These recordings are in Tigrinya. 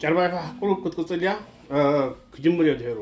ጨርባይካ ቁሩብ ክትቅጽል እያ። ክጅምር እየ ድሕሩ።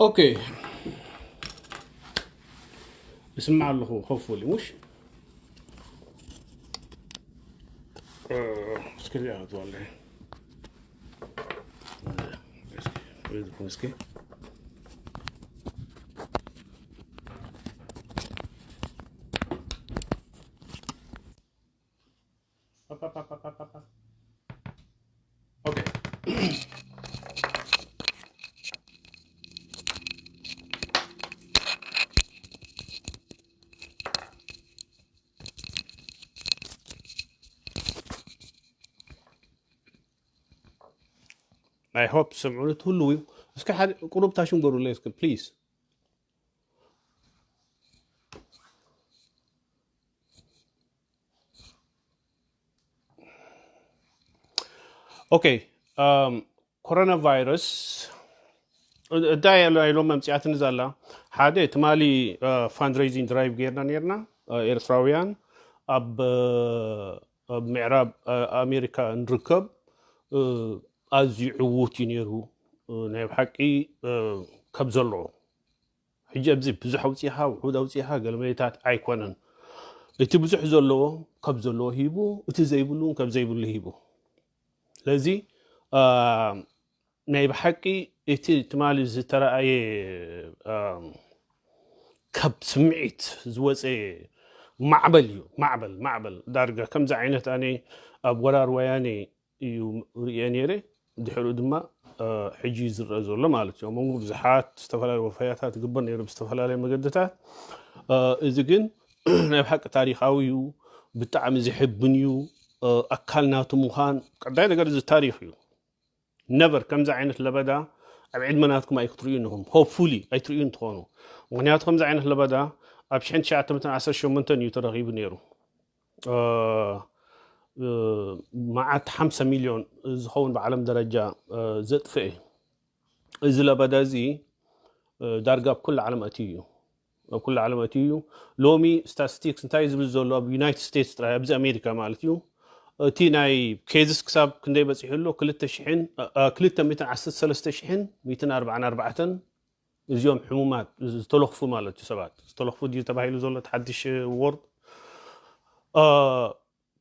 ኦኬ፣ እስምዕ ኣለኹ። ሆፕፉሊ ሙሽ እስከዚኣ ክትዋለ እስኪ I hope ትሰምዑኒ ትህልዉ እዩ። እስኪ ሓደ ቁሩብ ታሽም ገሩለይ እስኪ ፕሊዝ። ኦኬ፣ ኮሮና ቫይረስ እንታይ ኢሎም መምፅያትኒ ዘላ? ሓደ ትማሊ ፋንድሬዚንግ ድራይቭ ጌርና ኔርና፣ ኤርትራውያን ኣብ ምዕራብ ኣሜሪካ እንርከብ ኣዝዩ ዕዉት እዩ ነይሩ። ናይ ብሓቂ ከም ዘለዎ ሕጂ ኣብዚ ብዙሕ ኣውፂኻ ውሑድ ኣውፂኻ ገለመሌታት ኣይኮነን። እቲ ብዙሕ ዘለዎ ከም ዘለዎ ሂቡ፣ እቲ ዘይብሉ ከም ዘይብሉ ሂቡ። ስለዚ ናይ ብሓቂ እቲ ትማሊ ዝተረኣየ ካብ ስምዒት ዝወፀ ማዕበል እዩ። ማዕበል ማዕበል ዳርጋ ከምዚ ዓይነት ኣነ ኣብ ወራር ወያኔ እዩ ርእየ ነይረ። ድሕሪኡ ድማ ሕጂ እዩ ዝረአ ዘሎ ማለት እዩ። ኣብ መንጎ ብዙሓት ዝተፈላለዩ ወፈያታት ይግበር ነይሩ ብዝተፈላለየ መገድታት። እዚ ግን ናይ ብሓቂ ታሪኻዊ እዩ። ብጣዕሚ ዝሕብን እዩ። ኣካል ናቱ ምዃን ቀዳይ ነገር እዚ ታሪኽ እዩ። ነቨር ከምዚ ዓይነት ለበዳ ኣብ ዕድመ ናትኩም ኣይክትርእዩ እንኹም። ሆፕፉሊ ኣይትርእዩ እንትኾኑ። ምክንያቱ ከምዚ ዓይነት ለበዳ ኣብ ሽሕን ትሽዓተ ሚእትን ዓሰርተ ሸሞንተን እዩ ተረኺቡ ነይሩ። መዓት ሓምሳ ሚልዮን ዝኸውን ብዓለም ደረጃ ዘጥፍአ እዚ ለበዳ እዚ ዳርጋ ኣብ ኩሉ ዓለም ኣትዩ እዩ። ኣብ ኩሉ ዓለም ኣትዩ እዩ። ሎሚ ስታቲስቲክስ እንታይ ዝብል ዘሎ ኣብ ዩናይትድ ስቴትስ ጥራይ ኣብዚ ኣሜሪካ ማለት እዩ። እቲ ናይ ኬዝስ ክሳብ ክንደይ በፂሑ ኣሎ? ክልተ ሽሕን ክልተ ሚእትን ዓሰርተ ሰለስተ ሽሕን ሚእትን ኣርባዓን ኣርባዕተን እዚኦም ሕሙማት ዝተለኽፉ ማለት እዩ። ሰባት ዝተለኽፉ ድዩ ተባሂሉ ዘሎ እቲ ሓድሽ ወርድ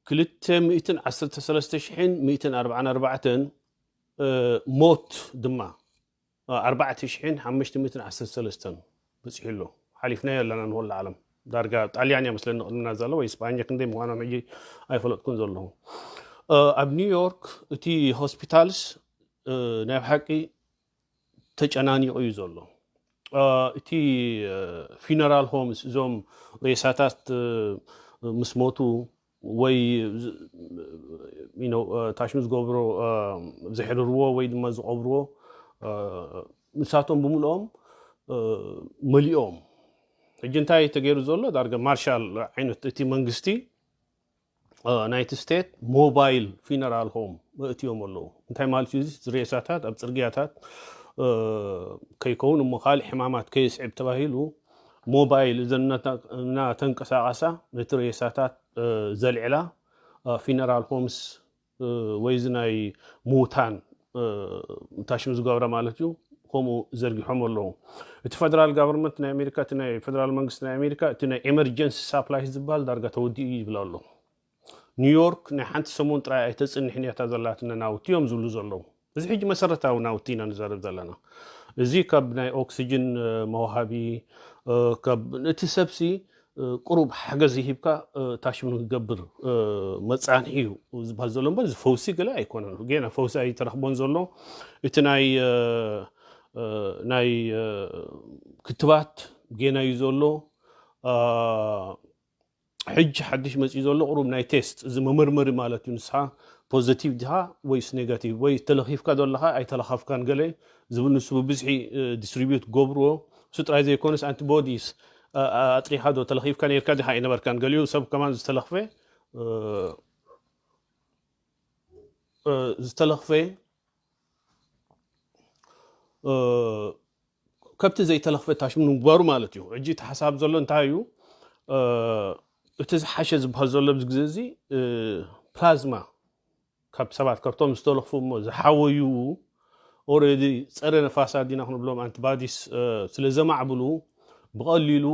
ክልተ ሚእትን ዓሰርተ ሰለስተ ሽሕን ሚእትን ኣርባዓን ኣርባዕተን ሞት ድማ ኣርባዕተ ሽሕን ሓሙሽተ ሚእትን ዓሰርተ ሰለስተን በፂሑ ኣሎ። ሓሊፍናዮ ኣለና ንኩሉ ዓለም። ዳርጋ ጣልያን እያ መስለኒ ቅድምና ዘሎ ወይ ስጳኛ ክንደይ ምዃኖም ሕጂ ኣይፈለጥኩን ዘለኹ። ኣብ ኒውዮርክ እቲ ሆስፒታልስ ናይ ብሓቂ ተጨናኒቑ እዩ ዘሎ። እቲ ፊነራል ሆምስ እዞም ሬሳታት ምስ ሞቱ ወይ ታሽም ዝገብሮ ዘሕርርዎ ወይ ድማ ዝቐብርዎ ንሳቶም ብምልኦም መሊኦም። ሕጂ እንታይ ተገይሩ ዘሎ ዳርጋ ማርሻል ዓይነት እቲ መንግስቲ ናይቲ ስቴት ሞባይል ፊነራል ሆም እእትዮም ኣለዉ። እንታይ ማለት እዩ? እዚ ሬሳታት ኣብ ፅርግያታት ከይከውን እሞ ካልእ ሕማማት ከየስዕብ ተባሂሉ ሞባይል እዘን እናተንቀሳቐሳ ነቲ ሬሳታት ዘልዕላ ፊነራል ሆምስ ወይ እዚ ናይ ምውታን ታሽም ዝገብረ ማለት እዩ ከምኡ ዘርጊሖም ኣለዉ። እቲ ፈደራል ጋቨርንመንት ናይ ኣሜሪካ፣ እቲ ናይ ፈደራል መንግስቲ ናይ ኣሜሪካ፣ እቲ ናይ ኤመርጀንሲ ሳፕላይ ዝበሃል ዳርጋ ተወዲኡ እዩ ይብል ኣሎ። ኒውዮርክ ናይ ሓንቲ ሰሙን ጥራይ ኣይተፅንሕን እያ እታ ዘላትና ናውቲ እዮም ዝብሉ ዘለዉ። እዚ ሕጂ መሰረታዊ ናውቲ ኢና ንዛረብ ዘለና። እዚ ካብ ናይ ኦክሲጅን መውሃቢ፣ እቲ ሰብሲ ቁሩብ ሓገዝ ሂብካ ታሽምን ክገብር መፃንሒ እዩ ዝበሃል ዘሎ እምበር፣ እዚ ፈውሲ ገለ ኣይኮነን። ጌና ፈውሲ ኣይተረኽቦን ዘሎ። እቲ ናይ ናይ ክትባት ጌና እዩ ዘሎ። ሕጂ ሓድሽ መፅኡ ዘሎ ቁሩብ ናይ ቴስት፣ እዚ መመርመሪ ማለት እዩ። ንስኻ ፖዘቲቭ ዲኻ ወይስ ኔጋቲቭ፣ ወይ ተለኺፍካ ዶ ኣለኻ ኣይተለኻፍካን ገለ ዝብል፣ ንሱ ብብዝሒ ዲስትሪቢዩት ክገብርዎ። እሱ ጥራይ ዘይኮነስ፣ ኣንቲቦዲስ ኣጥሪኻ ዶ፣ ተለኺፍካ ነርካ ዲኻ ኣይነበርካን፣ ገሊኡ ሰብ ከማን ዝተለኽፈ ዝተለኽፈ ከብቲ ዘይተለኽፈ ታሽሙ ንምግባሩ ማለት እዩ። ሕጂ እቲ ሓሳብ ዘሎ እንታይ እዩ? እቲ ዝሓሸ ዝበሃል ዘሎ ኣብዚ ግዜ እዚ ፕላዝማ፣ ካብ ሰባት፣ ካብቶም ዝተለኽፉ እሞ ዝሓወዩ፣ ኦረዲ ጸረ ነፋሳት ዲና ክንብሎም፣ ኣንቲባዲስ ስለ ዘማዕብሉ፣ ብቐሊሉ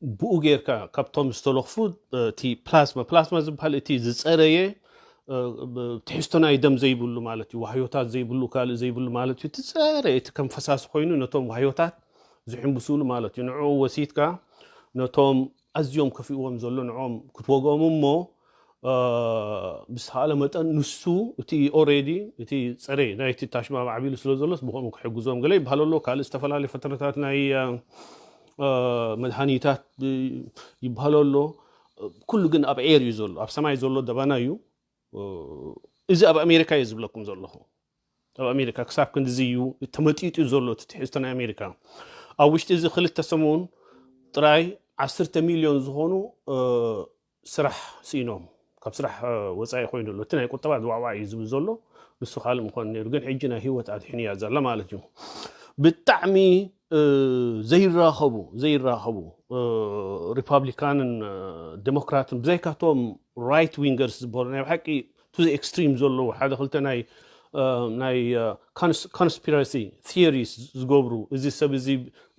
ብኡ ጌርካ ካብቶም ዝተለኽፉ እቲ ፕላዝማ፣ ፕላዝማ ዝበሃል እቲ ዝጸረየ ትሕዝቶ ናይ ደም ዘይብሉ ማለት እዩ። ዋህዮታት ዘይብሉ፣ ካልእ ዘይብሉ ማለት እዩ። እቲ ዝጸረየ፣ እቲ ከም ፈሳሲ ኮይኑ ነቶም ዋህዮታት ዝሕንብሱሉ ማለት እዩ። ንዕኡ ወሲድካ ነቶም ኣዝዮም ከፊእዎም ዘሎ ንዕኦም ክትወግኦም እሞ፣ ብዝተኻእለ መጠን ንሱ እቲ ኦሬዲ እቲ ጸረ ናይቲ ታሽማ ማዕቢሉ ስለ ዘሎስ ብኸምኡ ክሕግዞም ገለ ይበሃል ኣሎ። ካልእ ዝተፈላለዩ ፈተነታት ናይ መድሃኒታት ይበሃል ኣሎ። ኩሉ ግን ኣብ ኤር እዩ ዘሎ፣ ኣብ ሰማይ ዘሎ ደበና እዩ። እዚ ኣብ ኣሜሪካ እየ ዝብለኩም ዘለኹ። ኣብ ኣሜሪካ ክሳብ ክንድዚ እዩ ተመጢጡ ዘሎ እቲ ትሕዝቶ ናይ ኣሜሪካ። ኣብ ውሽጢ እዚ ክልተ ሰሙን ጥራይ ዓሰርተ ሚልዮን ዝኾኑ ስራሕ ስኢኖም፣ ካብ ስራሕ ወፃኢ ኮይኑ ኣሎ። እቲ ናይ ቁጠባ ዝዋዕዋዕ እዩ ዝብል ዘሎ፣ ንሱ ካልእ ምኾነ ነይሩ፣ ግን ሕጂ ናይ ህይወት ኣድሕን እያ ዘላ ማለት እዩ። ብጣዕሚ ዘይራኸቡ ዘይራኸቡ ሪፓብሊካንን ዴሞክራትን፣ ብዘይካቶም ራይት ዊንገርስ ዝበሉ ናይ ብሓቂ ቱ ኤክስትሪም ዘለዉ ሓደ ክልተ ናይ ናይ ኮንስፒራሲ ቲዮሪስ ዝገብሩ፣ እዚ ሰብ እዚ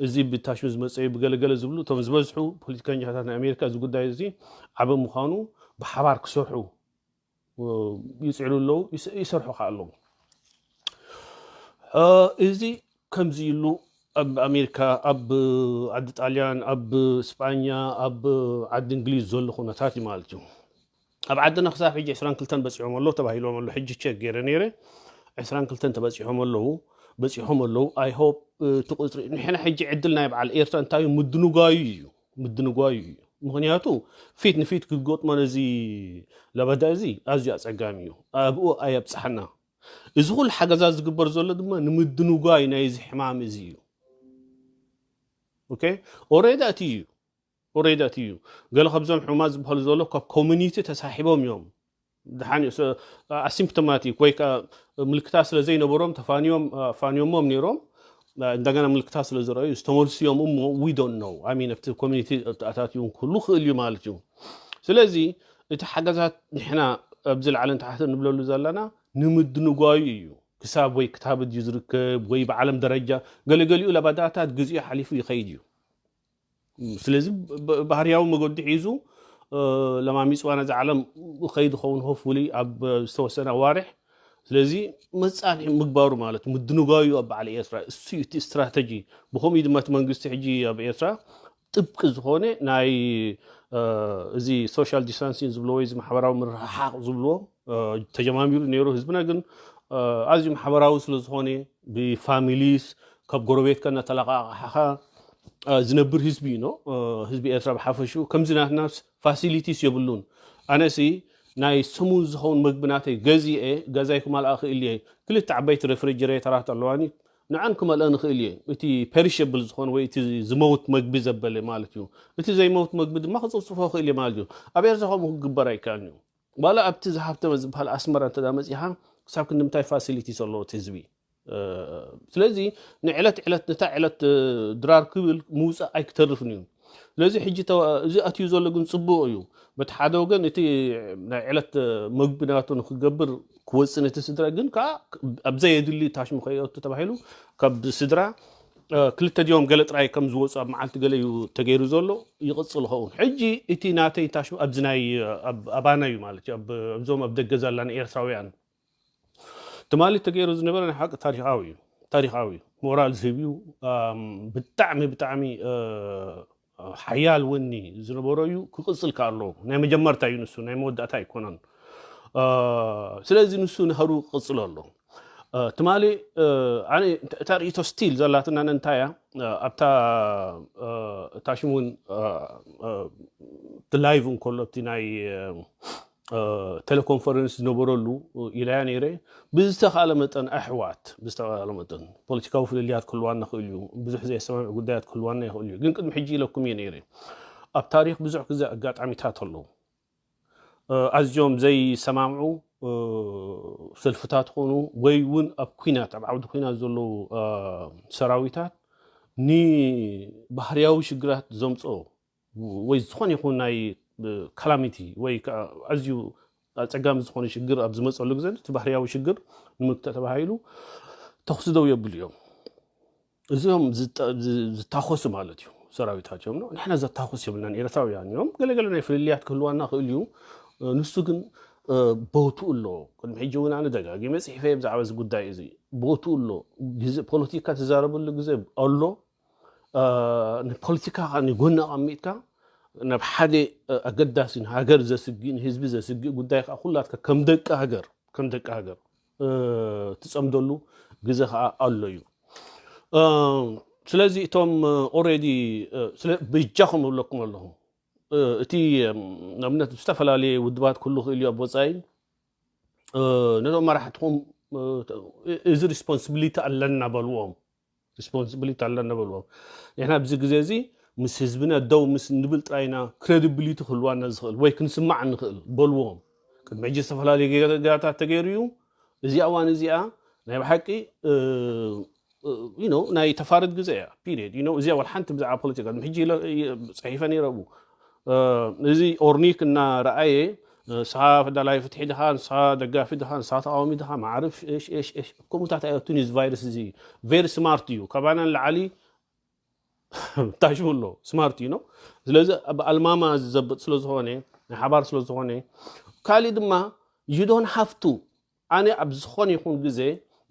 እዚ ብታሽሙ ዝመፀ እዩ ብገለገለ ዝብሉ፣ እቶም ዝበዝሑ ፖለቲከኛታት ናይ ኣሜሪካ እዚ ጉዳይ እዚ ዓቢ ምዃኑ ብሓባር ክሰርሑ ይፅዕሩ ኣለዉ፣ ይሰርሑ ከዓ ኣለዉ። እዚ ከምዚ ኢሉ ኣብ ኣሜሪካ፣ ኣብ ዓዲ ጣልያን፣ ኣብ ስጳኛ፣ ኣብ ዓዲ እንግሊዝ ዘሎ ኩነታት እዩ ማለት እዩ። ኣብ ዓድና ክሳብ ሕጂ ዕስራን ክልተን በፂሖም ኣለዉ ተባሂሎም ኣለዉ። ሕጂ ቸክ ገይረ ነይረ፣ ዕስራን ክልተን ተበፂሖም ኣለዉ፣ በፂሖም ኣለዉ። ኣይ ሆፕ እቲ ቁፅሪ፣ ንሕና ሕጂ ዕድል ናይ በዓል ኤርትራ እንታይ እዩ? ምድንጓዩ እዩ፣ ምድንጓዩ እዩ። ምኽንያቱ ፊት ንፊት ክትገጥሞ ነዚ ለበዳ እዚ ኣዝዩ ኣፀጋሚ እዩ፣ ኣብኡ ኣየብፅሓና። እዚ ኩሉ ሓገዛት ዝግበር ዘሎ ድማ ንምድንጓይ ናይዚ ሕማም እዚ እዩ። ኦኬ፣ ኦሬዲ ኣትዩ እዩ፣ ኦሬዲ ኣትዩ እዩ። ገለ ካብዞም ሕሙማት ዝበሃሉ ዘሎ ካብ ኮሚኒቲ ተሳሒቦም እዮም። ድሓን ኣሲምፕቶማቲክ ወይ ከዓ ምልክታት ስለ ዘይነበሮም ተፋንዮም፣ ፋንዮሞም ነይሮም። እንደገና ምልክታት ስለ ዝረኣዩ ዝተመልሱ እዮም እሞ፣ ዊ ዶንት ኖው። ኣይ ሚን ኣብቲ ኮሚኒቲ ኣታትዩ ክህሉ ክእል እዩ ማለት እዩ። ስለዚ እቲ ሓገዛት ንሕና ኣብዚ ላዕልን ታሕትን ንብለሉ ዘለና ንምድንጓዩ እዩ። ክሳብ ወይ ክታበት እዩ ዝርከብ ወይ ብዓለም ደረጃ፣ ገለገሊኡ ለበዳታት ግዜኡ ሓሊፉ ይኸይድ እዩ። ስለዚ ባህርያዊ መገዲ ሒዙ ለማሚፅዋ ነዚ ዓለም ይኸይድ ይኸውን፣ ሆፍፉሊ ኣብ ዝተወሰነ ኣዋርሕ። ስለዚ መፃንሒ ምግባሩ ማለት ምድንጓዩ ኣብ በዓል ኤርትራ እሱ እዩ እቲ ስትራተጂ። ብኸምኡ ድማ እቲ መንግስቲ ሕጂ ኣብ ኤርትራ ጥብቂ ዝኾነ ናይ እዚ ሶሻል ዲስታንሲንግ ዝብሎ ወይ እዚ ማሕበራዊ ምርሕሓቕ ዝብልዎ ተጀማሚሩ ነይሩ። ህዝብና ግን ኣዝዩ ማሕበራዊ ስለ ዝኾነ ብፋሚሊስ ካብ ጎረቤትካ እናተለቃቕሓኻ ዝነብር ህዝቢ እዩ። ህዝቢ ኤርትራ ብሓፈሽኡ ከምዚ ናትና ፋሲሊቲስ የብሉን። ኣነሲ ናይ ሰሙን ዝኸውን መግቢ ናተይ ገዚኤ ገዛይ ክማልኣ ክእል እየ። ክልተ ዓበይቲ ሬፍሪጀሬተራት ኣለዋኒ፣ ንዓን ክመልአ ንኽእል እየ። እቲ ፔሪሸብል ዝኾነ ወይ እቲ ዝመውት መግቢ ዘበለ ማለት እዩ። እቲ ዘይመውት መግቢ ድማ ክፅፍፅፎ ክእል እየ ማለት እዩ። ኣብ ኤርትራ ከምኡ ክግበር ኣይከኣልን እዩ። ዋላ ኣብቲ ዝሃብተመ ዝበሃል ኣስመራ እንተ መፂኻ ክሳብ ክንዲ ምንታይ ፋሲሊቲስ ኣለዎ እቲ ህዝቢ። ስለዚ ንዕለት ዕለት ነታ ዕለት ድራር ክብል ምውፃእ ኣይክተርፍን እዩ። ስለዚ ሕጂ ተዋ- እዚ ኣትዩ ዘሎ ግን ጽቡቕ እዩ። በቲ ሓደ ወገን እቲ ናይ ዕለት መግቢ ናቱ ንክገብር ክወፅእ ነቲ ስድራ ግን ከዓ ኣብ ዘየድሊ ታሽሙ ከየእቱ ተባሂሉ ካብ ስድራ እ፣ ክልተ ድዮም ገለ ጥራይ ከም ዝወፁ ኣብ መዓልቲ ገለ እዩ ተገይሩ ዘሎ። ይቕፅል ኸውን ሕጂ እቲ ናተይ ታሽሙ ኣብዚ ናይ ኣብ- ኣባና እዩ ማለት እዩ ኣብ- ኣብዞም ኣብ ደገ ዘላን ኤርትራውያን ትማሊ ተገይሩ ዝነበረ ናይ ሓቂ ታሪኻዊ እዩ። ታሪኻዊ ሞራል ዝህብ እዩ። ኣም፣ ብጣዕሚ ብጣዕሚ እ፣ ሓያል ወኒ ዝነበሮ እዩ። ክቕፅል ከ ኣለዎ ናይ መጀመርታ እዩ ንሱ ናይ መወዳእታ ኣይኮነን። እ፣ ስለዚ ንሱ ንሃሩ ክቕፅል ኣሎ። እ፣ ትማሊ እ፣ ኣነ እታ ርእቶ ስቲል ዘላትና እንታይ እያ? እ፣ ኣብታ እ፣ እታ ሽም እውን እ፣ እ፣ እቲ ላይቭ እንከሎ እቲ ናይ እ፣ ቴሌኮንፈረንስ ዝነበረሉ ኢላያ ነይረ። ብዝተኻለ መጠን ኣሕዋት ብዝተኻለ መጠን ፖለቲካዊ ፍልልያት ክህልዋና ክእል እዩ። ብዙሕ ዘየሰማምዕ ጉዳያት ክህልዋና ይኽእል እዩ። ግን ቅድሚ ሕጂ ኢለኩም እየ ነይረ። ኣብ ታሪክ ብዙሕ ግዜ ኣጋጣሚታት ኣለዉ። ኣዝዮም ዘይሰማምዑ ሰልፍታት ኾኑ ወይ እውን ኣብ ኩናት ኣብ ዓውዲ ኩናት ዘለዉ ሰራዊታት ንባህርያዊ ሽግራት ዘምፅኦ ወይ ዝኾነ ይኹን ናይ ካላሚቲ ወይ ኣዝዩ ኣፀጋሚ ዝኾነ ሽግር ኣብ ዝመፀሉ ግዜ እቲ ባህርያዊ ሽግር ንምግታእ ተባሂሉ ተኽሲ ደው የብሉ እዮም። እዚኦም ዝታኮሱ ማለት እዩ ሰራዊታቸውም ንሕና ዘታኮስ የብልናን ኤርትራውያን እዮም። ገለገለ ናይ ፍልልያት ክህልዋና ክእል እዩ። ንሱ ግን ቦቱ ኣሎ። ቅድሚ ሕጂ እውን ኣነ ደጋጊመ ፅሒፈ ብዛዕባ እዚ ጉዳይ እዚ ቦቱ ኣሎ። ግዜ ፖለቲካ ትዛረበሉ ግዜ ኣሎ። ንፖለቲካ ንጎኒ ኣቐሚጥካ ናብ ሓደ ኣገዳሲ ንሃገር ዘስግእ ንህዝቢ ዘስግእ ጉዳይ ከዓ ኩላትካ ከም ደቂ ሃገር ከም ደቂ ሃገር ትፀምደሉ ግዜ ከዓ ኣሎ እዩ። ስለዚ እቶም ኦሬዲ ብጃኹም እብለኩም ኣለኹ እቲ ንኣብነት ዝተፈላለየ ውድባት ክህሉ ክእል እዩ ኣብ ወፃኢ ነቶም መራሕትኹም እዚ ሪስፖንስብሊቲ ኣለና በልዎም። ሪስፖንስብሊቲ ኣለና በልዎም። ንሕና ኣብዚ ግዜ እዚ ምስ ህዝብና ደው ምስ ንብል ጥራይና ክሬዲብሊቲ ክህልዋና ዝኽእል ወይ ክንስማዕ ንኽእል በልዎም። ቅድሚ ሕጂ ዝተፈላለዩ ጌጋታት ተገይሩ እዩ። እዚኣ እዋን እዚኣ ናይ ብሓቂ ናይ ተፋርድ ግዜ እያ። ፒሪድ እዚኣ ወላ ሓንቲ ብዛዕባ ፖለቲካ ሕጂ ፅሒፈ ነይረ። እዚ ኦርኒክ እናረኣየ ንስኻ ፈዳላይ ፍትሒ ድኻ ንስኻ ደጋፊ ድኻ ንስኻ ተቃዋሚ ድኻ ማዕርፍ ከምኡታት ኣየቱን እዚ ቫይረስ እዚ ቨሪ ስማርት እዩ። ካባና ንላዓሊ ታሽሙ ኣሎ ስማርት እዩ ነው። ስለዚ ኣብ ኣልማማ ዝዘብጥ ስለዝኾነ ናይ ሓባር ስለዝኾነ ካሊእ ድማ you don't have to ኣነ ኣብ ዝኾነ ይኹን ግዜ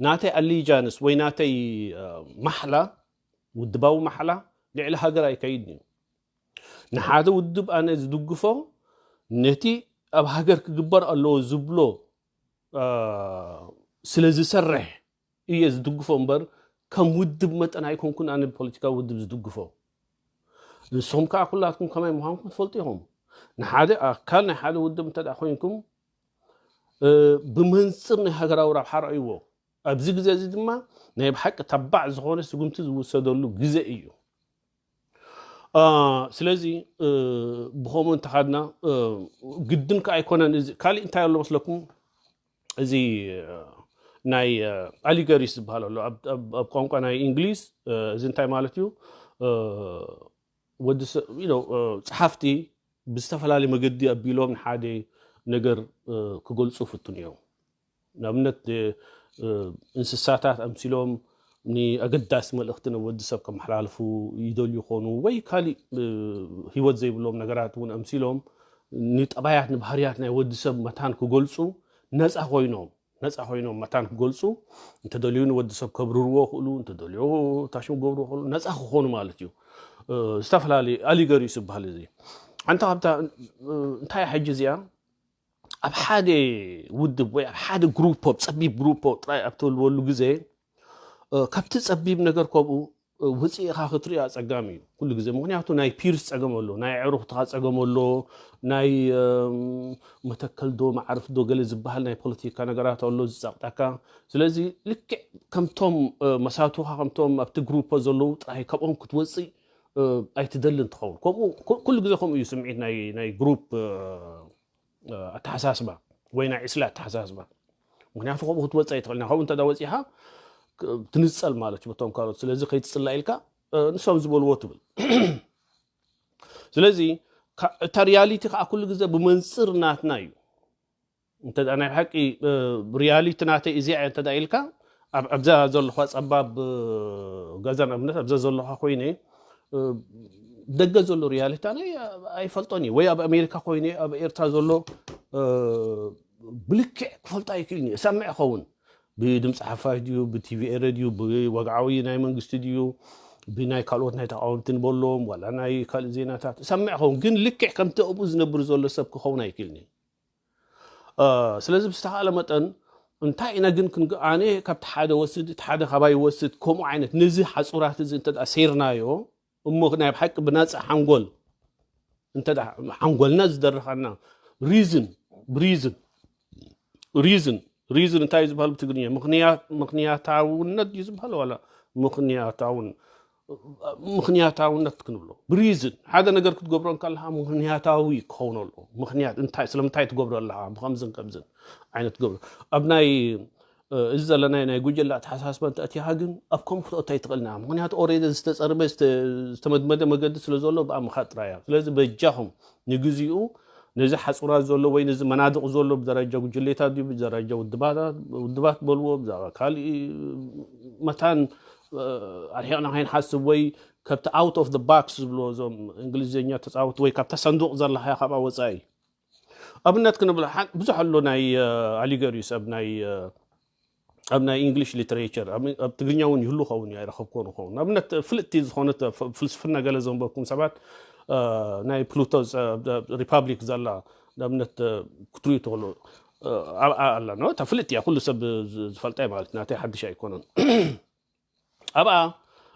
ናተይ ኣሊጃንስ ወይ ናተይ ማሕላ ውድባዊ ማሕላ ልዕሊ ሃገር ኣይከይድን እዩ። ንሓደ ውድብ ኣነ ዝድግፎ ነቲ ኣብ ሃገር ክግበር ኣለዎ ዝብሎ ስለ ዝሰርሕ እየ ዝድግፎ እምበር ከም ውድብ መጠን ኣይኮንኩን ኣነ ብፖለቲካዊ ውድብ ዝድግፎ። ንስኹም ከዓ ኩላትኩም ከማይ ምዃንኩም ትፈልጡ ኢኹም። ንሓደ ኣካል ናይ ሓደ ውድብ እንተ ኮይንኩም ብመንፅር ናይ ሃገራዊ ረብሓ ረእይዎ። ኣብዚ ግዜ እዚ ድማ ናይ ብሓቂ ተባዕ ዝኾነ ስጉምቲ ዝውሰደሉ ግዜ እዩ። ስለዚ ብኸምኡ እንተኻድና ግድን ከ ኣይኮነን። እዚ ካሊእ እንታይ ኣሎ መስለኩም? እዚ ናይ ኣሊገሪስ ዝበሃል ኣሎ ኣብ ቋንቋ ናይ እንግሊዝ። እዚ እንታይ ማለት እዩ? ወዲ ጸሓፍቲ ብዝተፈላለየ መገዲ ኣቢሎም ንሓደ ነገር ክገልፁ ፍቱን እዮም። ንኣብነት እንስሳታት ኣምሲሎም ንኣገዳሲ መልእኽቲ ናብ ወዲ ሰብ ከመሓላልፉ ይደልዩ ይኾኑ ወይ ካሊእ ህይወት ዘይብሎም ነገራት እውን ኣምሲሎም ንጠባያት ንባህርያት ናይ ወዲ ሰብ መታን ክገልፁ ነፃ ኮይኖም ነፃ ኮይኖም መታን ክገልፁ እንተደልዩ ንወዲ ሰብ ከብርርዎ ክእሉ እንተደልዩ ታሽሙ ክገብርዎ ክእሉ ነፃ ክኾኑ ማለት እዩ። ዝተፈላለዩ ኣሊገሪስ ዝበሃል እዚ ኣንታ ካብታ እንታይ ሕጂ እዚኣ ኣብ ሓደ ውድብ ወይ ኣብ ሓደ ግሩፖ ጸቢብ ግሩፖ ጥራይ ኣብ ትህልወሉ ግዜ ካብቲ ጸቢብ ነገር ከምኡ ውፅእ ኢኻ ክትሪኦ ኣፀጋሚ እዩ ኩሉ ግዜ። ምክንያቱ ናይ ፒርስ ፀገም ኣሎ፣ ናይ ዕሩኽትኻ ፀገም ኣሎ፣ ናይ መተከል ዶ ማዕርፍ ዶ ገለ ዝበሃል ናይ ፖለቲካ ነገራት ኣሎ ዝፀቕጠካ። ስለዚ ልክዕ ከምቶም መሳቱኻ ከምቶም ኣብቲ ግሩፖ ዘለዉ ጥራይ ካብኦም ክትወፅእ ኣይትደልን ትኸውን። ከምኡ ኩሉ ግዜ ከምኡ እዩ ስምዒት ናይ ግሩፕ ኣተሓሳስባ ወይ ናይ ዕስለ ኣተሓሳስባ። ምክንያቱ ከምኡ ክትወፅእ ኣይትኽእልና። ከምኡ እንተ ወፂኻ ትንፀል ማለት እዩ በቶም ካልኦት። ስለዚ ከይትፅላእ ኢልካ ንሶም ዝበልዎ ትብል። ስለዚ እታ ሪያሊቲ ከዓ ኩሉ ግዜ ብመንፅር ናትና እዩ። እንተ ናይ ብሓቂ ሪያሊቲ ናተይ እዚኣ እንተ ኢልካ ኣብዛ ዘለኹ ፀባብ ገዛ ንኣብነት ኣብዛ ዘለኹ ኮይነ ደገ ዘሎ ሪያሊቲ ኣነ ኣይፈልጦን እዩ። ወይ ኣብ ኣሜሪካ ኮይነ ኣብ ኤርትራ ዘሎ ብልክዕ ክፈልጦ ኣይክእልን እዩ። እሰምዕ ይኸውን ብድምፂ ሓፋሽ ድዩ ብቲቪ ኤረ ድዩ ብወግዓዊ ናይ መንግስቲ ድዩ ብናይ ካልኦት ናይ ተቃወምቲ ንበሎም ዋላ ናይ ካልእ ዜናታት እሰምዕ ይኸውን፣ ግን ልክዕ ከምቲ ኣብኡ ዝነብር ዘሎ ሰብ ክኸውን ኣይክእልን እዩ። ስለዚ ብዝተኻእለ መጠን እንታይ ኢና ግን ኣነ ካብቲ ሓደ ወስድ እቲ ሓደ ካባይ ወስድ ከምኡ ዓይነት ነዚ ሓፁራት እዚ እንተ ሴርናዮ እሞ ናይ ብሓቂ ብናፃ ሓንጎል እንተ ሓንጎልና ዝደርኻና ሪዝን ሪዝን ሪዝን ሪዝን እንታይ እዩ ዝበሃል ብትግርኛ? ምኽንያታውነት እዩ ዝበሃል ዋላ ምኽንያታውን ምኽንያታውነት ክንብሎ ብሪዝን ሓደ ነገር ክትገብሮ እንከለካ ምኽንያታዊ ክኸውን ኣለዎ። ምኽንያት እንታይ ስለምንታይ ትገብሮ ኣለካ ብከምዝን ከምዝን ዓይነት ትገብሮ ኣብ ናይ እዚ ዘለናይ ናይ ጉጅለ ኣተሓሳስባ እንተእቲኻ ግን ኣብ ከምኡ ክትእቶ ኣይትኽእልና። ምኽንያቱ ኦሬዲ ዝተፀርበ ዝተመድመደ መገዲ ስለ ዘሎ ብኣ ምኻድ ጥራይ እያ። ስለዚ በጃኹም ንግዚኡ ነዚ ሓፁራት ዘሎ ወይ ነዚ መናድቕ ዘሎ ብደረጃ ጉጅሌታት ድዩ ብደረጃ ውድባት በልዎ ብዛዕባ ካልእ መታን ኣርሒቕና ከይንሓስብ ወይ ከብቲ ኣውት ኦፍ ባክስ ዝብልዎ እዞም እንግሊዝኛ ተፃወቲ ወይ ካብታ ሰንዱቕ ዘለኻያ ካብኣ ወፃኢ ኣብነት ክንብል ብዙሕ ኣሎ ናይ ኣሊገሪስ ኣብ ናይ ኣብ ናይ ኢንግሊሽ ሊትሬቸር ኣብ ትግርኛ እውን ይህሉ ኸውን ኣይረኸብኮ ንኸውን ኣብነት ፍልጥቲ ዝኾነት ፍልስፍና ገለ ዘንበብኩም ሰባት ናይ ፕሉቶ ሪፓብሊክ ዘላ ንኣብነት ክትሪኡ ትኽእሉ ኣብኣ ኣላ እታ ፍልጥ እያ ኩሉ ሰብ ዝፈልጣ ማለት ናተይ ሓድሽ ኣይኮነን። ኣብኣ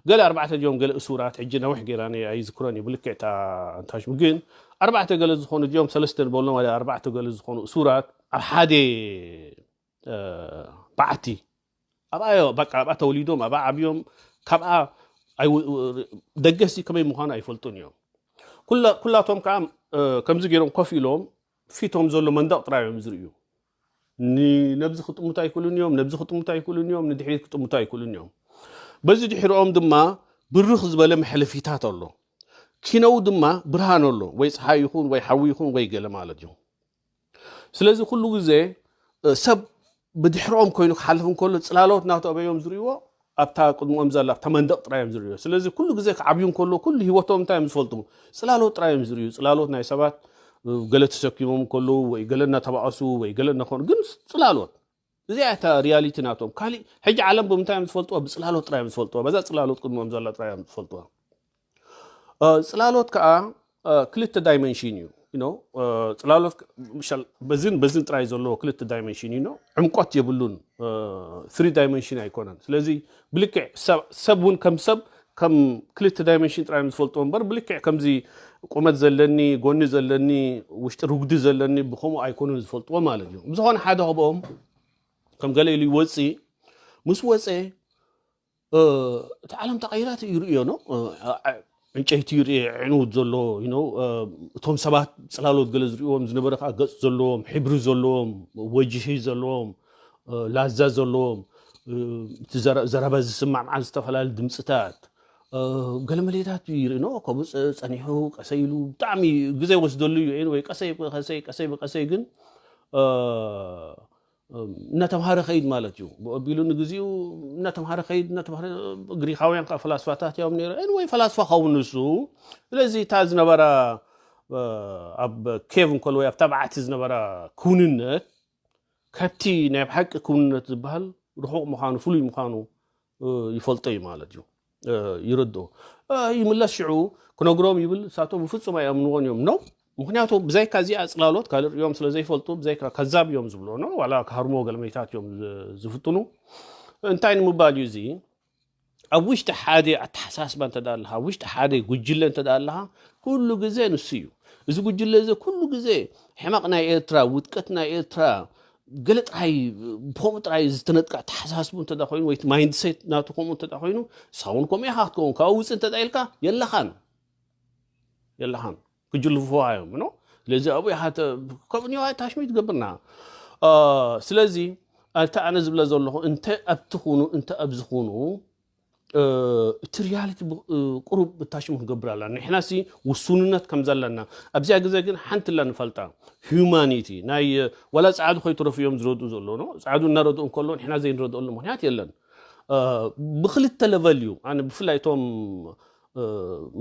ገለ ኣርባዕተ ድዮም ገለ እሱራት ሕጂ ነዊሕ ገይራ ኣይዝክሮን እዩ ብልክዕ እታ እንታሽሙ ግን ኣርባዕተ ገለ ዝኾኑ ድዮም ሰለስተ ንበሎም ኣርባዕተ ገለ ዝኾኑ እሱራት ኣብ ሓደ በዓቲ ኣብኣ በቃ ኣብኣ ተወሊዶም ኣብኣ ዓብዮም ካብኣ ደገሲ ከመይ ምዃኑ ኣይፈልጡን እዮም። ኩላቶም ከዓ ከምዚ ገይሮም ኮፍ ኢሎም ፊቶም ዘሎ መንደቕ ጥራይ እዮም ዝርእዩ። ነብዚ ክጥምቱ ኣይክእሉን እዮም፣ ነብዚ ክጥምቱ ኣይክእሉን እዮም፣ ንድሕሪት ክጥምቱ ኣይክእሉን እዮም። በዚ ድሕሪኦም ድማ ብርኽ ዝበለ መሕለፊታት ኣሎ። ኪነው ድማ ብርሃን ኣሎ፣ ወይ ፀሓይ ይኹን ወይ ሓዊ ይኹን ወይ ገለ ማለት እዩ። ስለዚ ኩሉ ግዜ ሰብ ብድሕርኦም ኮይኑ ክሓልፍ እንከሎ ፅላሎት እናተበዮም ዝርእይዎ ኣብታ ቅድሚኦም ዘላ ኣብታ መንደቕ ጥራይ እዮም ዝርእዮ። ስለዚ ኩሉ ግዜ ክዓብዩ እንከሎ ኩሉ ህይወቶም እንታይ እዮም ዝፈልጡ? ፅላሎት ጥራይ እዮም ዝርእዩ። ፅላሎት ናይ ሰባት ገለ ተሰኪሞም እንከለዉ ወይ ገለ እናተባእሱ ወይ ገለ እናኾኑ ግን ፅላሎት እዚኣ እታ ሪያሊቲ ናቶም። ካሊእ ሕጂ ዓለም ብምንታይ እዮም ዝፈልጥዋ? ብፅላሎት ጥራይ እዮም ዝፈልጥዋ። በዛ ፅላሎት ቅድሚኦም ዘላ ጥራይ እዮም ዝፈልጥዋ። ፅላሎት ከዓ ክልተ ዳይመንሽን እዩ። ጽላሎት በዝን በዝን ጥራይ ዘለዎ ክልተ ዳይመንሽን እዩ። ዕምቆት የብሉን፣ ትሪ ዳይመንሽን ኣይኮነን። ስለዚ ብልክዕ ሰብ እውን ከም ሰብ ከም ክልተ ዳይመንሽን ጥራይ ዝፈልጥዎ እምበር ብልክዕ ከምዚ ቁመት ዘለኒ፣ ጎኒ ዘለኒ፣ ውሽጢ ርጉዲ ዘለኒ ብከምኡ ኣይኮኑን ዝፈልጥዎ ማለት እዩ። ብዝኾነ ሓደ ከብኦም ከም ገለ ኢሉ ይወፅእ ምስ ወፀ እቲ ዓለም ተቐይራ ይርእዮ ነው። ዕንጨይቲ ይርኢ ዕንውት ዘሎ you know፣ እቶም ሰባት ጽላሎት ገለ ዝርእዎም ዝነበረ ከዓ ገጽ ዘለዎም፣ ሕብሪ ዘለዎም፣ ወጅሂ ዘለዎም፣ ላዛ ዘለዎም፣ እቲ ዘረባ ዝስማዕ መዓት ዝተፈላለዩ ድምፅታት ገለመሌታት ይርኢ ነው። ከምኡ ጸኒሑ ቀሰይ ኢሉ ብጣዕሚ ግዜ ወስደሉ እዩ ወይ ቀሰይ ቀሰይ ቀሰይ ብቀሰይ ግን እናተምሃረ ከይድ ማለት እዩ። ብኣቢሉ ንግዚኡ እናተምሃረ ከይድ እናተምሃረ ግሪካውያን ከዓ ፈላስፋታት እዮም ነይረ ወይ ፈላስፋ ኸውን ንሱ። ስለዚ እታ ዝነበራ ኣብ ኬቭ እንከሎ ወይ ኣብታ በዓቲ ዝነበራ ክውንነት ከብቲ ናይ ብሓቂ ክውንነት ዝበሃል ርሑቕ ምዃኑ ፍሉይ ምዃኑ ይፈልጦ እዩ ማለት እዩ። ይረድኦ ይምለስ ሽዑ ክነግሮም ይብል እሳቶም ብፍጹም ኣይኣምንዎን እዮም ነው። ምክንያቱ ብዛይካ እዚኣ ጽላሎት ካልእ ርእዮም ስለ ዘይፈልጡ ብዛይካ ከዛብ እዮም ዝብሎ ነው ዋላ ክሃርሞ ገለመይታት እዮም ዝፍትኑ። እንታይ ንምባል እዩ እዚ ኣብ ውሽጢ ሓደ ኣተሓሳስባ እንተ ኣለካ ኣብ ውሽጢ ሓደ ጉጅለ እንተ ኣለካ ኩሉ ግዜ ንሱ እዩ። እዚ ጉጅለ እዚ ኩሉ ግዜ ሕመቕ ናይ ኤርትራ ውድቀት ናይ ኤርትራ ገለ ጥራይ ብከምኡ ጥራይ ዝተነጥቃ ተሓሳስቡ እንተ ኮይኑ ወይ ማይንድሴት ናቱ ከምኡ እንተ ኮይኑ ሳውን ከምኡ ኢኻ ክትከውን ካብኡ ውፅእ እንተ ኢልካ የለኻን የለኻን ክጅልፉዋ እዮም ኖ። ስለዚ ኣብኡ ኢኻ ከምኡ ኒዋ ታሽሚት ገብርና። ስለዚ ኣታ ኣነ ዝብለ ዘለኹ እንተ ኣብቲ ኩኑ እንተ ኣብዚ ኩኑ እቲ ሪያሊቲ ቁሩብ ብታሽሙ ክንገብር ኣለና። ንሕና ሲ ውሱንነት ከም ዘለና ኣብዚኣ ግዜ ግን ሓንቲ ላ ንፈልጣ፣ ሂዩማኒቲ ናይ ዋላ ፃዕዱ ከይትረፉ እዮም ዝረድኡ ዘሎ። ፃዕዱ እናረድኡ እንከሎ ንሕና ዘይንረድኦሉ ምክንያት የለን። ብክልተ ለቨል እዩ። ኣነ ብፍላይ እቶም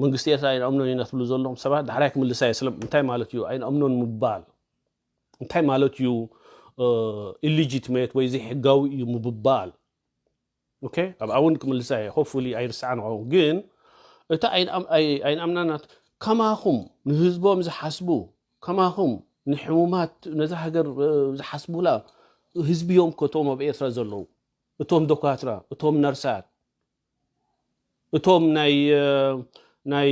መንግስቲ ኤርትራ ኣይንኣምኖን ኢና ትብሉ ዘለኹም ሰባት ዳሕራይ ክምልሳ እየ። ስለ እንታይ ማለት እዩ ኣይንኣምኖን ምባል? እንታይ ማለት እዩ ኢሊጂትሜት ወይ ዘይሕጋዊ እዩ ምብባል? ኦኬ፣ ኣብኣ እውን ክምልሳ እየ። ሆፕፉሊ ኣይርስዓን ክኸውን። ግን እታ ኣይንኣምናናት ከማኹም ንህዝቦም ዝሓስቡ፣ ከማኹም ንሕሙማት ነዛ ሃገር ዝሓስቡላ ህዝቢ እዮም ከቶም ኣብ ኤርትራ ዘለዉ። እቶም ዶኳትራ፣ እቶም ነርሳት፣ እቶም ናይ ናይ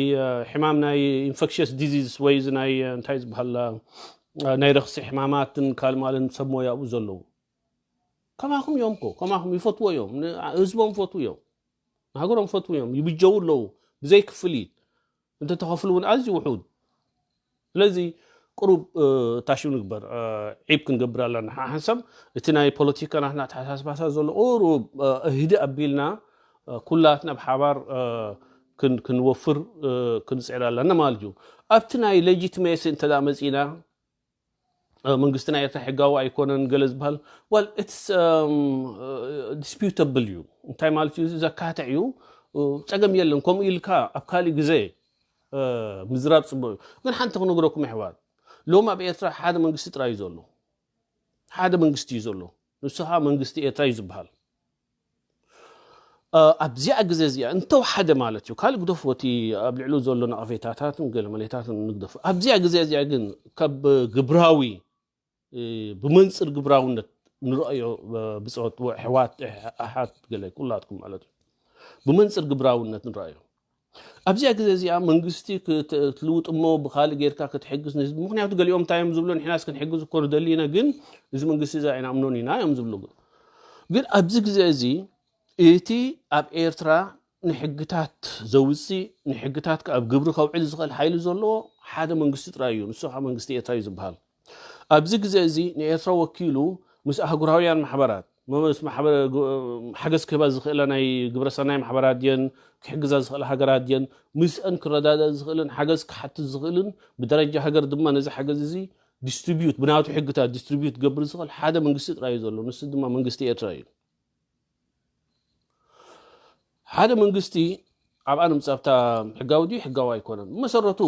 ሕማም ናይ ኢንፌክሽስ ዲዚዝ ወይ እዚ ናይ እንታይ ዝበሃል ናይ ረኽሲ ሕማማትን ካልማልን ሰብ ሞያ ኣብኡ ዘለዉ ከማኹም እዮም እኮ። ከማኹም ይፈትዎ እዮም። ህዝቦም ይፈትዉ እዮም። ንሃገሮም ይፈትዉ እዮም። ይብጀው ኣለዉ ብዘይ ክፍሊት። እንተተኸፍሉ እውን ኣዝዩ ውሑድ። ስለዚ ቁሩብ ታሽም ንግበር። ዒብ ክንገብር ኣለና። ሓንሳብ እቲ ናይ ፖለቲካ ናትና ኣተሓሳስባታት ዘሎ ቁሩብ ህድእ ኣቢልና ኩላትና ብሓባር ክንወፍር ክንፅዕር ኣለና ማለት እዩ። ኣብቲ ናይ ሌጂትሜሲ እንተ መፂና መንግስትና ኤርትራ ሕጋዊ ኣይኮነን ገለ ዝበሃል ዋል ዲስፒውተብል እዩ። እንታይ ማለት እዩ? ዘካትዕ እዩ። ፀገም የለን። ከምኡ ኢልካ ኣብ ካሊእ ግዜ ምዝራብ ፅቡቅ እዩ። ግን ሓንቲ ክነግረኩም ኣሕዋት፣ ሎም ኣብ ኤርትራ ሓደ መንግስቲ ጥራይ እዩ ዘሎ። ሓደ መንግስቲ እዩ ዘሎ። ንሱ ከዓ መንግስቲ ኤርትራ እዩ ዝበሃል። ኣብዚኣ ግዜ እዚኣ እንተወሓደ ማለት እዩ። ካልእ ግደፎ፣ እቲ ኣብ ልዕሉ ዘሎ ነቐፌታታትን ገለ መሌታትን ንግደፎ። ኣብዚኣ ግዜ እዚኣ ግን ካብ ግብራዊ ብመንፅር ግብራውነት ንረኣዮ ብፆት ኣሕዋት ኣሓት ገለ ኩላትኩም ማለት እዩ። ብመንፅር ግብራውነት ንረኣዮ። ኣብዚኣ ግዜ እዚኣ መንግስቲ ክትልውጥ እሞ ብካልእ ጌርካ ክትሕግዝ ንህዝቢ። ምክንያቱ ገሊኦም እንታይ እዮም ዝብሉ? ንሕናስ ክንሕግዝ እኮ ንደሊ ኢና፣ ግን እዚ መንግስቲ እዚ ኣይንኣምኖን ኢና እዮም ዝብሉ። ግን ኣብዚ ግዜ እዚ እቲ ኣብ ኤርትራ ንሕግታት ዘውፅእ፣ ንሕግታት ኣብ ግብሪ ከውዕል ዝኽእል ሓይሊ ዘለዎ ሓደ መንግስቲ ጥራይ እዩ። ንሱ ከዓ መንግስቲ ኤርትራ እዩ ዝበሃል። ኣብዚ ግዜ እዚ ንኤርትራ ወኪሉ ምስ ኣህጉራውያን ማሕበራት፣ ምስ ሓገዝ ክህባ ዝኽእላ ናይ ግብረሰናይ ማሕበራት ድየን፣ ክሕግዛ ዝኽእላ ሃገራት ድየን፣ ምስአን ክረዳዳእ ዝኽእልን ሓገዝ ክሓትት ዝኽእልን ብደረጃ ሃገር ድማ ነዚ ሓገዝ እዚ ዲስትሪቢዩት፣ ብናቱ ሕግታት ዲስትሪቢዩት ክገብር ዝኽእል ሓደ መንግስቲ ጥራይ እዩ ዘሎ። ንሱ ድማ መንግስቲ ኤርትራ እዩ። ሓደ መንግስቲ ኣብኣ ንምጻብታ ሕጋዊ ድዩ ሕጋዊ ኣይኮነን? ብመሰረቱ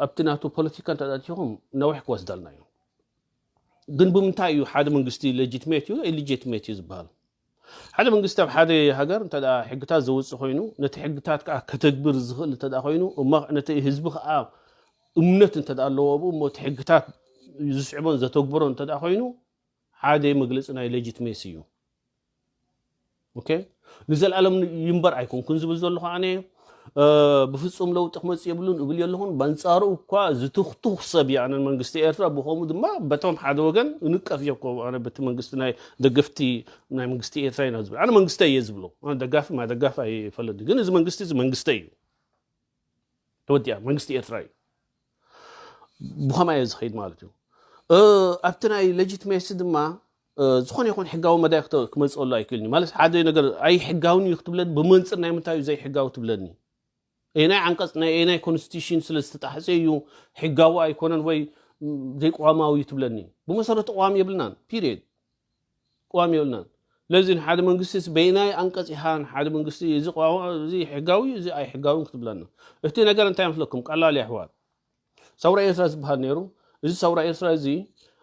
ኣብቲ ናቱ ፖለቲካ እንተኣቲኹም ነዊሕ ክወስደልና እዩ። ግን ብምንታይ እዩ ሓደ መንግስቲ ሌጂትሜት እዩ ኢሊጂትሜት እዩ ዝበሃል? ሓደ መንግስቲ ኣብ ሓደ ሃገር እንተ ሕግታት ዘውፅእ ኮይኑ፣ ነቲ ሕግታት ከዓ ከተግብር ዝኽእል እንተ ኮይኑ፣ እሞ ነቲ ህዝቢ ከዓ እምነት እንተ ኣለዎ ኣብኡ፣ እሞ እቲ ሕግታት ዝስዕቦን ዘተግብሮን እንተ ኮይኑ፣ ሓደ መግለፂ ናይ ሌጂትሜሲ እዩ። ኦኬ፣ ንዘለኣለም ይንበር ኣይኮንኩን ዝብል ዘለኹ ኣነ ብፍፁም ለውጢ ክመፅእ የብሉን እብል የለኹን። በንፃሩ እኳ ዝትኽቱኽ ሰብ እየ ኣነ መንግስቲ ኤርትራ። ብኸምኡ ድማ በቶም ሓደ ወገን እንቀፍ እየ እኮ ኣነ በቲ መንግስቲ ናይ ደገፍቲ ናይ መንግስቲ ኤርትራ ኢና ዝብል። ኣነ መንግስቲ እየ ዝብሎ። ኣነ ደጋፊ ማ ደጋፊ ኣይፈለኒ። ግን እዚ መንግስቲ እዚ መንግስቲ እዩ። ተወዲኣ መንግስቲ ኤርትራ እዩ። ብኸምኣ እየ ዝኸይድ ማለት እዩ። ኣብቲ ናይ ሌጂትሜሲ ድማ ዝኾነ ይኹን ሕጋዊ መዳይ ክመፅኣሉ ኣይክእልን እዩ። ማለት ሓደ ነገር ኣይሕጋውን እዩ ክትብለኒ፣ ብመንፅር ናይ ምንታይ እዩ ዘይሕጋዊ ትብለኒ? ናይ ዓንቀፅ ናይ ናይ ኮንስቲቱሽን ስለ ዝተጣሕሰ እዩ ሕጋዊ ኣይኮነን ወይ ዘይቅዋማዊ እዩ ትብለኒ? ብመሰረቱ ቅዋም የብልናን። ፒሪየድ። ቅዋም የብልናን። ስለዚ ንሓደ መንግስቲ በይናይ ኣንቀፅ ኢኻ ንሓደ መንግስቲ እዚ ቅዋም እዚ ሕጋዊ እዚ ኣይሕጋውን ክትብለና? እቲ ነገር እንታይ መስለኩም? ቀላል እዩ ኣሕዋት። ሰውራ ኤርትራ ዝበሃል ነይሩ። እዚ ሰውራ ኤርትራ እዚ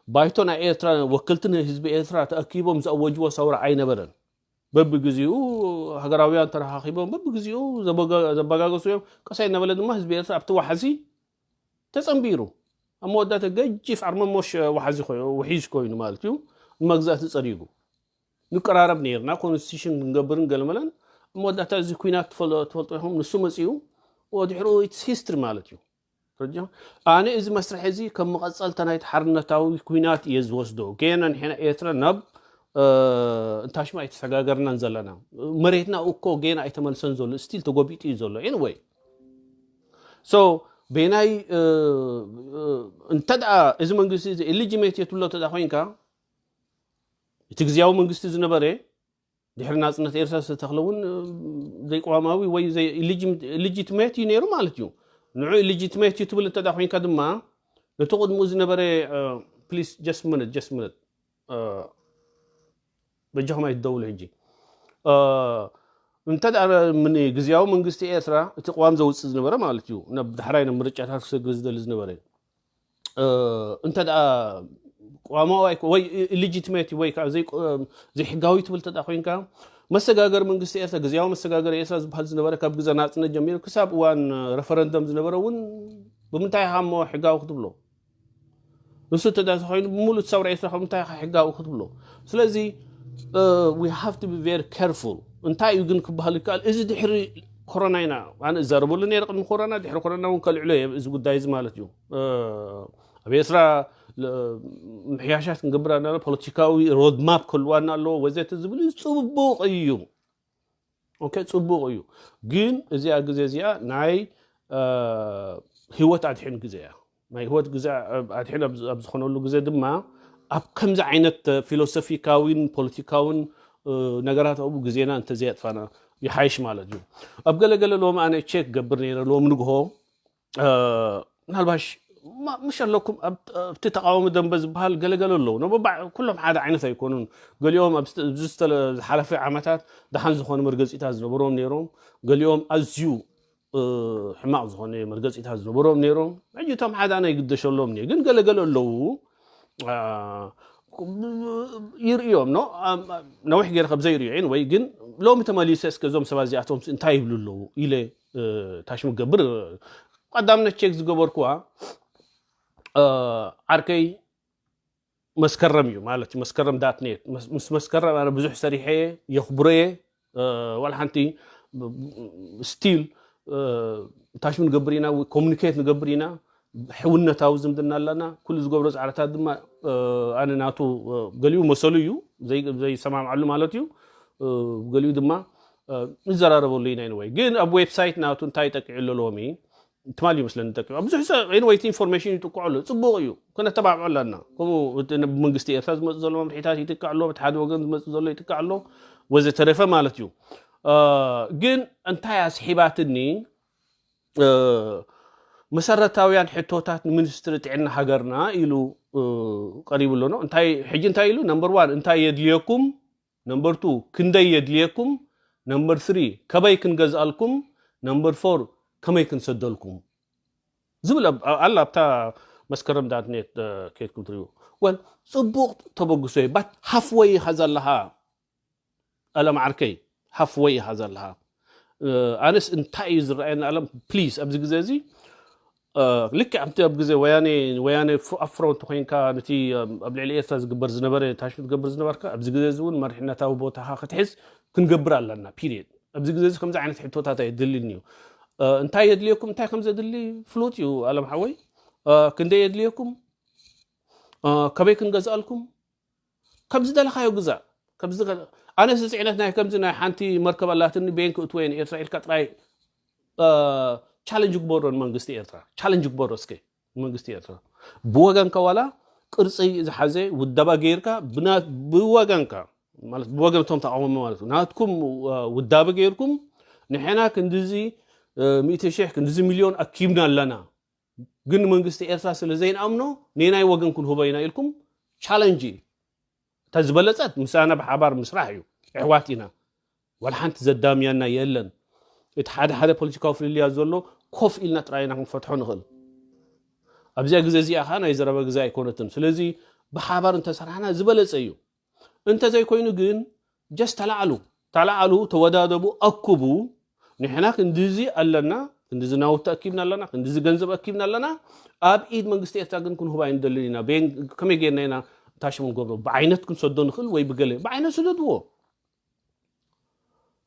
ባይቶ ናይ ኤርትራ ወከልቲ ህዝቢ ኤርትራ ተኣኪቦም ዘኣወጅዎ ሰውራ ኣይነበረን። በብግዜኡ ሃገራውያን ተረኻኺቦም በብግዜኡ ዘበጋገሱ እዮም። ቀሳይ እናበለ ድማ ህዝቢ ኤርትራ ኣብቲ ዋሕዚ ተጸንቢሩ ኣብ መወዳእታ ገጂፍ ዓርመሞሽ ዋሕዚ ውሒዝ ኮይኑ ማለት እዩ። ንመግዛእቲ ጸሪጉ ንቀራረብ ነይርና ኮንስቲቱሽን ክንገብርን ገለመለን ኣብ መወዳእታ እዚ ኩናት ትፈልጦ ኢኹም። ንሱ መጺኡ ወድሕሩ ኢትስ ሂስትሪ ማለት እዩ። ኣነ እዚ መስርሕ እዚ ከም መቐጸልታ ናይቲ ሓርነታዊ ኩናት እየ ዝወስዶ። ገና ንሕና ኤርትራ ናብ እንታሽማ ኣይተሰጋገርናን ዘለና። መሬትና እኮ ገና ኣይተመልሰን ዘሎ፣ ስቲል ተጎቢጡ እዩ ዘሎ። ኤኒወይ ሶ በናይ እንተ ደኣ እዚ መንግስቲ እዚ ኢሊጂሜት እየ ትብሎ እንተ ደኣ ኮይንካ፣ እቲ ግዜያዊ መንግስቲ ዝነበረ ድሕሪ ናፅነት ኤርትራ ዝተተኽለ እውን ዘይቅዋማዊ ወይ ኢሊጂትሜት እዩ ነይሩ ማለት እዩ። ንዑ ኢሊጂትሜት እዩ ትብል እንተ ኮይንካ ድማ ነቲ ቅድምኡ ዝነበረ ፕሊስ ጀስት ምነት ጀስት ምነት በጃኹም ኣይትደውሉ ሕጂ። እንተ ግዝያዊ መንግስቲ ኤርትራ እቲ ቅዋም ዘውፅእ ዝነበረ ማለት እዩ፣ ናብ ዳሕራይ ናብ ምርጫታት ክሰግር ዝደሊ ዝነበረ እንተ ደኣ ቅዋማዊ ወይ ኢሊጂትሜት ወይ ከዓ ዘይሕጋዊ ትብል ተዳ ኮይንካ፣ መሰጋገር መንግስቲ ኤርትራ፣ ግዝያዊ መሰጋገር ኤርትራ ዝበሃል ዝነበረ ካብ ግዜ ናጽነት ጀሚሩ ክሳብ እዋን ረፈረንደም ዝነበረ እውን ብምንታይ ኢኻ እሞ ሕጋዊ ክትብሎ? ንሱ ተዳ ኮይኑ ብምሉእ ሰውራ ኤርትራ ከምንታይ ኢኻ ሕጋዊ ክትብሎ? ስለዚ we have to be very careful። እንታይ እዩ ግን ክበሃል ይከኣል? እዚ ድሕሪ ኮሮና ኢና፣ ኣነ እዛረበሉ ነይረ ቅድሚ ኮሮና፣ ድሕሪ ኮሮና እውን ከልዕሎ እየ እዚ ጉዳይ እዚ ማለት እዩ። ኣብ ኤርትራ ምሕያሻት ክንገብር ኣለና፣ ፖለቲካዊ ሮድማፕ ክህልዋና ኣለዎ ወዘተ ዝብል ጽቡቕ እዩ። ኦኬ፣ ጽቡቕ እዩ። ግን እዚኣ ግዜ እዚኣ ናይ ህይወት ኣድሕን ግዜ እያ። ናይ ህይወት ግዜ ኣድሕን ኣብ ዝኾነሉ ግዜ ድማ ኣብ ከምዚ ዓይነት ፊሎሶፊካዊን ፖለቲካዊን ነገራት ኣብኡ ግዜና እንተዘየጥፋና ይሓይሽ ማለት እዩ። ኣብ ገለገለ ሎሚ ኣነ ቼክ ገብር ነይረ ሎሚ ንግሆ ምናልባሽ ምሽ ኣለኩም ኣብቲ ተቃዋሚ ደንበ ዝበሃል ገለገለ ኣለዉ። ኩሎም ሓደ ዓይነት ኣይኮኑን። ገሊኦም ኣብዚ ዝሓለፈ ዓመታት ደሓን ዝኾነ መርገፂታት ዝነበሮም ነይሮም፣ ገሊኦም ኣዝዩ ሕማቕ ዝኾነ መርገፂታት ዝነበሮም ነይሮም። ሕጂ እቶም ሓደ ኣነ ይግደሸሎም እየ፣ ግን ገለገለ ኣለዉ ይርእዮም ኖ ነዊሕ ገይረ ከም ዘይርእዮ ወይ ግን ሎሚ ተመሊሰ እስከ እዞም ሰባት እዚኣቶም እንታይ ይብሉ ኣለዉ ኢለ ታሽሙ ገብር ቀዳምነት ቼክ ዝገበርኩዋ ዓርከይ መስከረም እዩ ማለት እዩ። መስከረም ዳት ኔት ምስ መስከረም ኣነ ብዙሕ ሰሪሐ የኽብሮ እየ። ዋላ ሓንቲ ስቲል ታሽሙ ንገብር ኢና፣ ኮሚኒኬት ንገብር ኢና፣ ሕውነታዊ ዝምድና ኣለና። ኩሉ ዝገብሮ ፃዕርታት ድማ ኣነ ናቱ ገሊኡ መሰሉ እዩ ዘይሰማምዓሉ ማለት እዩ፣ ገሊኡ ድማ ንዘራረበሉ ኢና። ወይ ግን ኣብ ዌብሳይት ናቱ እንታይ ጠቂዑ ኣሎ ሎሚ ትማሊ ይመስለኒ ጠቂዑ ብዙሕ ኤኒወይ ኢንፎርሜሽን ይጥቅዖ ኣሎ። ፅቡቅ እዩ፣ ክነተባብዖ ኣለና። ከምኡ ብመንግስቲ ኤርትራ ዝመፁ ዘሎ መምርሒታት ይጥቃዕ ኣሎ፣ ብቲ ሓደ ወገን ዝመፁ ዘሎ ይጥቃዕ ኣሎ ወዘተረፈ ማለት እዩ። ግን እንታይ ኣስሒባትኒ መሰረታውያን ሕቶታት ንሚኒስትሪ ጥዕና ሃገርና ኢሉ ቀሪቡ ኣሎ። እንታይ ሕጂ እንታይ ኢሉ ነምበር ዋን እንታይ የድልየኩም፣ ነምበር ቱ ክንደይ የድልየኩም፣ ነምበር ስሪ ከበይ ክንገዝኣልኩም፣ ነምበር ፎር ከመይ ክንሰደልኩም ዝብል ኣላ ኣብታ መስከረም ዳት ኔት ኬድኩም ትሪቡ። ወል ፅቡቅ ተበግሶ እዩ ባት ሃፍወይ ኢኻ ዘለኻ ኣለም ዓርከይ፣ ሃፍወይ ኢኻ ዘለኻ። ኣነስ እንታይ እዩ ዝረኣየኒ ኣለም ፕሊዝ ኣብዚ ግዜ እዚ ልክዕ ኣብቲ ኣብ ግዜ ወያነ ወያነ ኣፍሮንት ኮይንካ ነቲ ኣብ ልዕሊ ኤርትራ ዝግበር ዝነበረ ታሽሙ ትገብር ዝነበርካ ኣብዚ ግዜ እዚ እውን መሪሕነታዊ ቦታኻ ክትሕዝ ክንገብር ኣለና ፒሪየድ። ኣብዚ ግዜ እዚ ከምዚ ዓይነት ሕቶታት ኣየድልን እዩ። እንታይ የድልየኩም እንታይ ከም ዘድሊ ፍሉጥ እዩ ኣለም ሓወይ። ክንደይ የድልየኩም፣ ከበይ ክንገዝኣልኩም፣ ከም ዝደለኻዮ ግዛእ። ኣነ ስፅዕነት ናይ ከምዚ ናይ ሓንቲ መርከብ ኣላትኒ ቤን ክእትወ ንኤርትራ ኢልካ ጥራይ ቻለንጅ ግበሮ ንመንግስቲ ኤርትራ ቻለንጅ ግበሮ እስከ መንግስቲ ኤርትራ ብወገንካ ዋላ ቅርፂ ዝሓዘ ውደባ ገይርካ ብወገንካ ማለት ብወገን እቶም ተቃወሞ ማለት ናትኩም ውዳበ ገይርኩም ንሕና ክንድዚ ሚእቲ ሽሕ ክንድዚ ሚልዮን ኣኪብና ኣለና ግን መንግስቲ ኤርትራ ስለ ዘይንኣምኖ ንናይ ወገን ክንህቦ ኢና ኢልኩም ቻለንጅ እዩ። እታ ዝበለፀት ምሳና ብሓባር ምስራሕ እዩ። ኣሕዋት ኢና። ዋላ ሓንቲ ዘዳምያና የለን። እቲ ሓደ ሓደ ፖለቲካዊ ፍልልያት ዘሎ ኮፍ ኢልና ጥራይና ክንፈትሖ ንኽእል። ኣብዚኣ ግዜ እዚኣ ከዓ ናይ ዘረባ ግዜ ኣይኮነትን። ስለዚ ብሓባር እንተሰራሕና ዝበለፀ እዩ። እንተዘይኮይኑ ግን ጀስት ተላዓሉ ተላዓሉ ተወዳደቡ ኣኩቡ ንሕና ክንድዚ ኣለና ክንድዚ ናውቲ ኣኪብና ኣለና ክንድዚ ገንዘብ ኣኪብና ኣለና ኣብ ኢድ መንግስቲ ኤርትራ ግን ክንህባ ኣይንደልን ኢና ከመይ ጌርና ኢና ታሽሙ ንገብሮ ብዓይነት ክንሰዶ ንኽእል ወይ ብገለ ብዓይነት ስደድዎ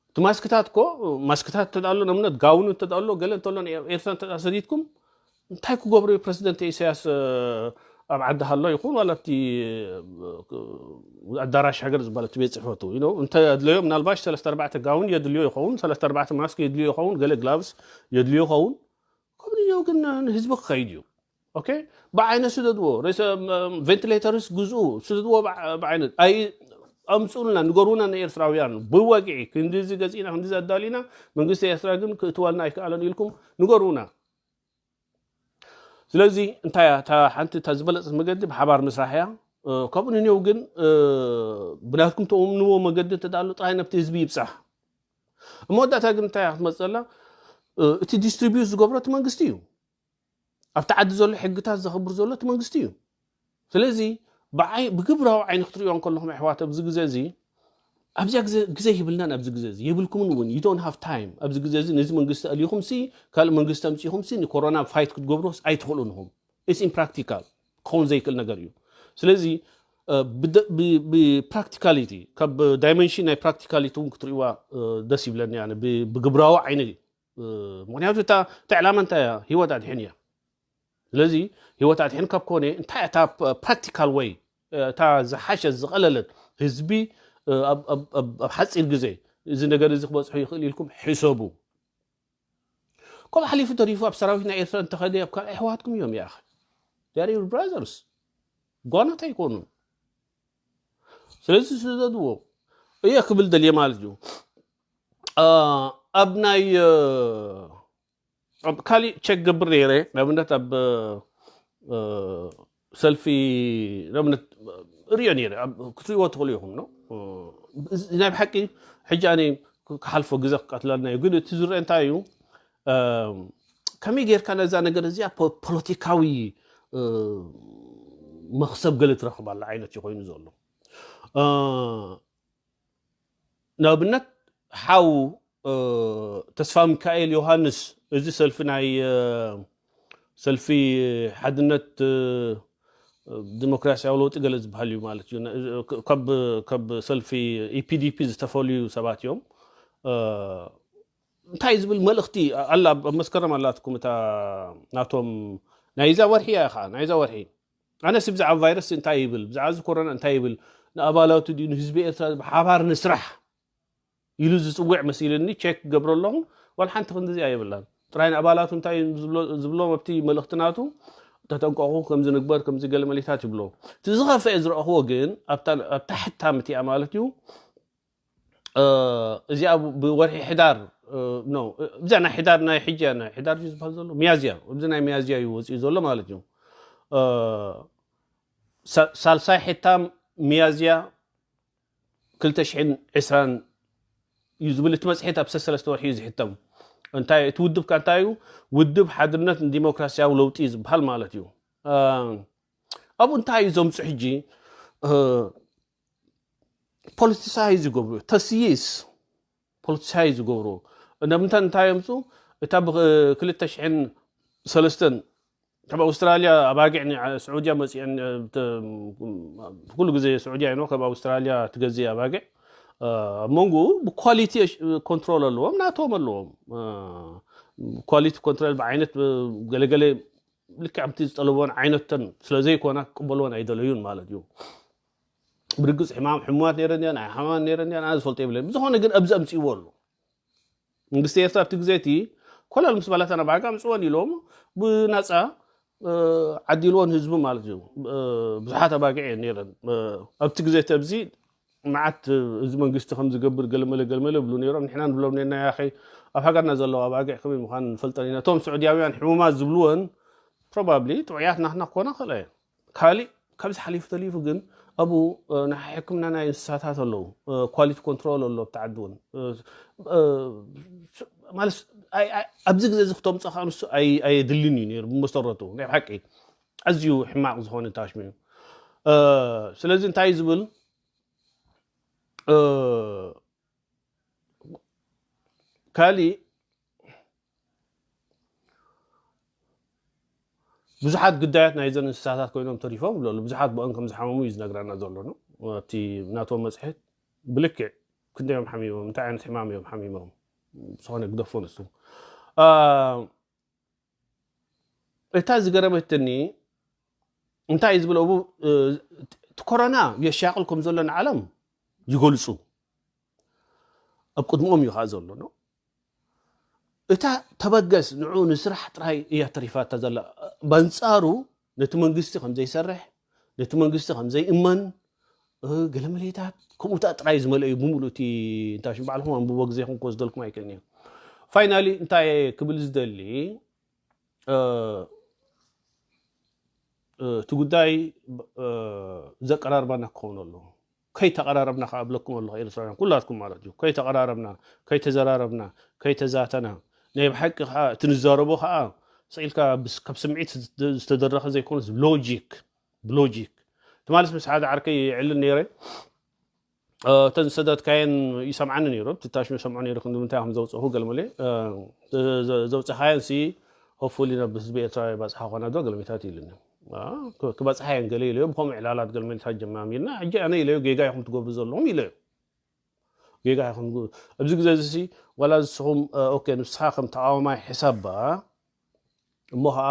እቲ ማስክታት ኮ ማስክታት ተዳሎ ነምነት ጋውኑ ተዳሎ ገለ እንተሎ ኤርትራ ተዳ ሰዲድኩም እንታይ ክገብሩ እዩ ፕረዚደንት ኢሳያስ ኣብ ዓዲ ሃሎ ይኹን ዋላ ኣብቲ ኣዳራሽ ሃገር ዝበሃል እቲ ቤት ፅሕፈቱ እንተ ኣድለዮ ምናልባሽ ሰለስተ ኣርባዕተ ጋውን የድልዮ ይኸውን ሰለስተ ኣርባዕተ ማስክ የድልዮ ይኸውን ገለ ግላቭስ የድልዮ ይኸውን ከምኡ ግን ንህዝቢ ክኸይድ እዩ ኦኬ ብዓይነት ስደድዎ ሬሰ ቬንቲሌተርስ ግዝኡ ስደድዎ ብዓይነት ኣይ ኣምፁልና፣ ንገሩና ንኤርትራውያን ብወግዒ ክንዲዚ ገዚእና፣ ክንዲዚ ኣዳሊና፣ መንግስቲ ኤርትራ ግን ክእትወልና ኣይከኣለን ኢልኩም ንገሩና። ስለዚ እንታይ እያ እታ ሓንቲ፣ እታ ዝበለፀት መገዲ ብሓባር ምስራሕ እያ። እ፣ ካብኡ ንኔው ግን፣ እ፣ ብናትኩም ተእምንዎ መገዲ እንተዳሉ ጥራይ ነብቲ ህዝቢ ይብፃሕ። ኣብ መወዳእታ ግን እንታይ እያ ክትመፅእ ዘላ? እ፣ እቲ ዲስትሪቢዩት ዝገብሮ እቲ መንግስቲ እዩ። ኣብቲ ዓዲ ዘሎ ሕግታት ዘኽብር ዘሎ እቲ መንግስቲ እዩ። ስለዚ ብዓይ-፣ ብግብራዊ ዓይኒ ክትሪኦ እንከለኹም ኣሕዋት፣ ኣብዚ ግዜ እዚ፣ ኣብዚያ ግዜ፣ ግዜ ይብልናን ኣብዚ ግዜ እዚ የብልኩምን እውን፣ you don't have time። ኣብዚ ግዜ እዚ ነዚ መንግስቲ ኣልይኹም ሲ፣ ካልእ መንግስቲ ኣምጺኹም ሲ ንኮሮና ፋይት ክትገብሩ ኣይትኽእሉን ኢኹም። It's impractical፣ ክኸውን ዘይክእል ነገር እዩ። ስለዚ እ፣ ብደ-፣ ብ-፣ ብፕራክቲካሊቲ፣ ካብ ዳይመንሽን ናይ ፕራክቲካሊቲ እውን ክትርእይዋ፣ እ፣ ደስ ይብለኒ። ኣነ ብ-፣ ብግብራዊ ዓይኒ፣ እ፣ ምክንያቱ እታ፣ እታ ዕላማ እንታይ እያ? ህይወት ኣድሕን እያ። ስለዚ ህይወት ኣድሕን ካብ ኮነ እንታይ እታ ፕ-፣ ፕራክቲካል ወይ፣ እ፣ እታ ዝሓሸ ዝቐለለት ህዝቢ፣ እ፣ ኣብ፣ ኣብ፣ ኣብ፣ ኣብ ሓፂር ግዜ እዚ ነገር እዚ ክበፅሑ ይኽእል ኢልኩም ሕሰቡ። ከምኡ ሓሊፉ ተሪፉ ኣብ ሰራዊት ናይ ኤርትራ እንተኸደ ኣብ ካልእ ኣሕዋትኩም እዮም። ያኸ they are your brothers፣ ጓኖት ኣይኮኑን። ስለዚ ስደድዎ እየ ክብል ደልየ ማለት እዩ። አ፣ ኣብ ናይ፣ እ፣ ኣብ ካሊእ ቸክ ገብር ነይረ። ንኣብነት ኣብ፣ እ፣ ሰልፊ ንኣብነት ርእዮ ነይረ። ኣብ፣ ክትርእይዎ ትኽእሉ ኢኹም ነው። እ፣ እዚ ናይ ብሓቂ ሕጂ ኣነ ክሓልፎ ግዜ ክቀትለልና እዩ። ግን እቲ ዝረአ እንታይ እዩ? እ፣ ከመይ ጌርካ ነዛ ነገር እዚኣ ፖ-፣ ፖለቲካዊ፣ እ፣ መኽሰብ ገለ ትረኽባላ ዓይነት እዩ ኮይኑ ዘሎ። እ፣ ንኣብነት ሓው፣ እ፣ ተስፋ ሚካኤል ዮሃንስ፣ እዚ ሰልፊ ናይ፣ እ፣ ሰልፊ ሓድነት፣ እ፣ ዲሞክራሲያዊ ለውጢ ገለ ዝበሃል እዩ ማለት እዩ። ነ-፣ ካብ፣ ካብ ሰልፊ ኢ ፒ ዲ ፒ ዝተፈልዩ ሰባት እዮም። እ፣ እንታይ ዝብል መልእኽቲ ኣላ? ኣብ መስከረም ኣላትኩም እታ ናቶም ናይዛ ወርሒ እያ ኸዓ፣ ናይዛ ወርሒ። ኣነስ ብዛዕባ ቫይረስ እንታይ ይብል፣ ብዛዕባ እዚ ኮሮና እንታይ ይብል፣ ንኣባላቱ ድዩ ንህዝቢ ኤርትራ ብሓባር ንስራሕ ኢሉ ዝጽውዕ መሲልኒ ቸክ ገብሮ ኣለኹ። ዋላ ሓንቲ ክንድዚ ኣይብላን። ጥራይ ንኣባላቱ እንታይ ዝብሎ-፣ ዝብሎም ኣብቲ መልእኽቲ ናቱ፣ "ተጠንቀቑ፣ ከምዚ ንግበር፣ ከምዚ ገለ መሊታት" ይብሎ። እቲ ዝኸፍአ ዝረእኽዎ ግን ኣብታ፣ ኣብታ ሕታም እቲኣ ማለት እዩ። እ፣ እዚኣ ብ-፣ ብወርሒ ሕዳር፣ እ፣ ኖ፣ እዚኣ ናይ ሕዳር፣ ናይ ሕጂ እያ፣ ናይ ሕዳር እዩ ዝበሃል ዘሎ፣ ሚያዝያ፣ ኣብዚ ናይ ሚያዝያ እዩ ወፂኡ ዘሎ ማለት እዩ። እ፣ ሳ-፣ ሳልሳይ ሕታም ሚያዝያ ክልተ ሽሕን ዕስራን እዩ ዝብል እቲ መፅሄት፣ ኣብ ሰለስተ ወርሒ እዩ ዝሕተም። እንታይ እቲ ውድብ ከ እንታይ እዩ? ውድብ ሓድነት ንዲሞክራሲያዊ ለውጢ እዩ ዝበሃል ማለት እዩ። እ፣ ኣብኡ እንታይ እዩ ዘምፅኡ ሕጂ? እ፣ ፖለቲሳይ ዝገብሩ፣ ተስይስ ፖለቲሳይ ዝገብሩ። እንደምንታ እንታይ የምፁ? እታ ብ ክልተ ሽሕን ሰለስተን ካብ ኣውስትራልያ ኣባጊዕ ን-፣ ስዑድያ መፂአን፣ እ፣ ተ-፣ ኩሉ ግዜ ስዑድያ ይኖ ካብ ኣውስትራልያ ትገዝእ ኣባጊዕ። እ፣ ኣብ መንጎኡ ብኳሊቲ ኮንትሮል ኣለዎም፣ ናቶም ኣለዎም። እ፣ ኳሊቲ ኮንትሮል ብዓይነት፣ እ፣ ገለገለ ልክዕ ከምቲ ዝጠለብዎን ዓይነተን ስለ ዘይኮና ክቅበልዎን ኣይደለዩን ማለት እዩ። ብርግፅ ሕማም ሕሙማት ነይረን ድያን ኣይሓማን ነይረን ድያን ኣነ ዝፈልጦ የብለይን። ብዝኾነ ግን ኣብዚ ኣምፅእዎ ኣሎ። መንግስቲ ኤርትራ ኣብቲ ግዜ እቲ ኮለል ምስ ባላታ ናብ ዓጋ ኣምፅወን ኢሎም ብናፃ፣ እ፣ ዓዲልዎን ህዝቢ ማለት እዩ። እ፣ ብዙሓት ኣባጊዕ እየን ነይረን። እ፣ ኣብቲ ግዜ እቲ ኣብዚ መዓት፣ እ፣ እዚ መንግስቲ ከም ዝገብር ገለመለ ገለመለ ይብሉ ነይሮም። ንሕና ንብሎም ነርና፣ "ያኸይ ኣብ ሃገርና ዘለዋ ኣባጊዕ ከመይ ምዃን ንፈልጠን ኢና። እቶም ስዑድያውያን ሕሙማት ዝብልወን ፕሮባብሊ ጥዑያት ናትና ክኾና ክኽእላ እየን። ካሊእ ካብዚ ሓሊፉ ተሊፉ ግን ኣብኡ፣ እ፣ ናይ ሕክምና ናይ እንስሳታት ኣለዉ። እ፣ ኳሊቲ ኮንትሮል ኣሎ ኣብቲ ዓዲ እውን። እ፣ እ፣ ስ-፣ ማለት ኣይ-፣ ኣይ-፣ ኣብዚ ግዜ እዚ ክተምፅኦ ከዓ ንሱ ኣይ-፣ ኣየድልን እዩ ነይሩ ብመሰረቱ። ናይ ሓቂ ኣዝዩ ሕማቕ ዝኾነ ታሽሙ እዩ። እ፣ ስለዚ እንታይ እዩ ዝብል? እ፣ ካሊእ ብዙሓት ግዳያት ናይዘን እንስሳታት ኮይኖም ተሪፎም ይብሉ ኣለዉ። ብዙሓት ብኦም ከም ዝሓመሙ እዩ ዝነግረና ዘሎ ነው። ኣብቲ ናቶም መፅሄት ብልክዕ ክንደይ እዮም ሓሚሞም፣ እንታይ ዓይነት ሕማም እዮም ሓሚሞም፣ ዝኾነ ግደፎ ንሱ። እ፣ እታ ዝገረመትኒ እንታይ እዩ ዝብል ኣብኡ፣ እ፣ እቲ ኮሮና የሻቕል ከም ዘሎ ንዓለም ይገልጹ። ኣብ ቅድሚኦም እዩ ከዓ ዘሎ ነው። እታ ተበገስ ንዑ ንስራሕ ጥራይ እያ ተሪፋታ ዘላ። በንጻሩ ነቲ መንግስቲ ከም ዘይሰርሕ፣ ነቲ መንግስቲ ከም ዘይእመን፣ ገለ መለታት ከምኡታ ጥራይ ዝመልአ እዩ ብምሉእ እቲ እንታሽም ባዕልኹም ኣንብቦ ግዜኹም ክወስደልኩም ኣይክእልን እዩ። ፋይናሊ እንታይ ክብል ዝደሊ እቲ ጉዳይ ዘቀራርባና ክኸውን ኣለዎ። ከይተቐራረብና ከዓ እብለኩም ኣለኹ ኤርትራውያን ኩላትኩም ማለት እዩ። ከይተቐራረብና፣ ከይተዘራረብና፣ ከይተዛተና፣ ናይ ብሓቂ ከዓ እቲ ንዛረቦ ከዓ ስኢልካ ካብ ስምዒት ዝተደረኸ ዘይኮነስ ሎጂክ ብሎጂክ ትማልስ ምስ ሓደ ዓርከይ ይዕልን ነይረ። እተን ዝሰደትካየን ይሰምዓኒ ነይሩ። ትታሽሙ ይሰምዑ ነይሩ ክንዲ ምንታይ ከም ዘውፅእኹ ገለ መለ ዘውፅኻየን ሲ ሆፉሊ ናብ ህዝቢ ኤርትራ ይባፅሓ ኾና ዶ ገለሜታት ኢሉኒ። ክባፅሓየን ገለ ኢለዮ ብከምኡ ዕላላት ገለሜታት ጀማሚርና ሕጂ ኣነ ኢለዮ ጌጋ ኢኹም ትገብሩ ዘለኹም ኢለዮ። ጌጋ ኢኹም ኣብዚ ግዜ እዚ ዋላ ንስኹም ኦኬ ንስኻ ከም ተቃዋማይ ሕሳባ እሞ ከዓ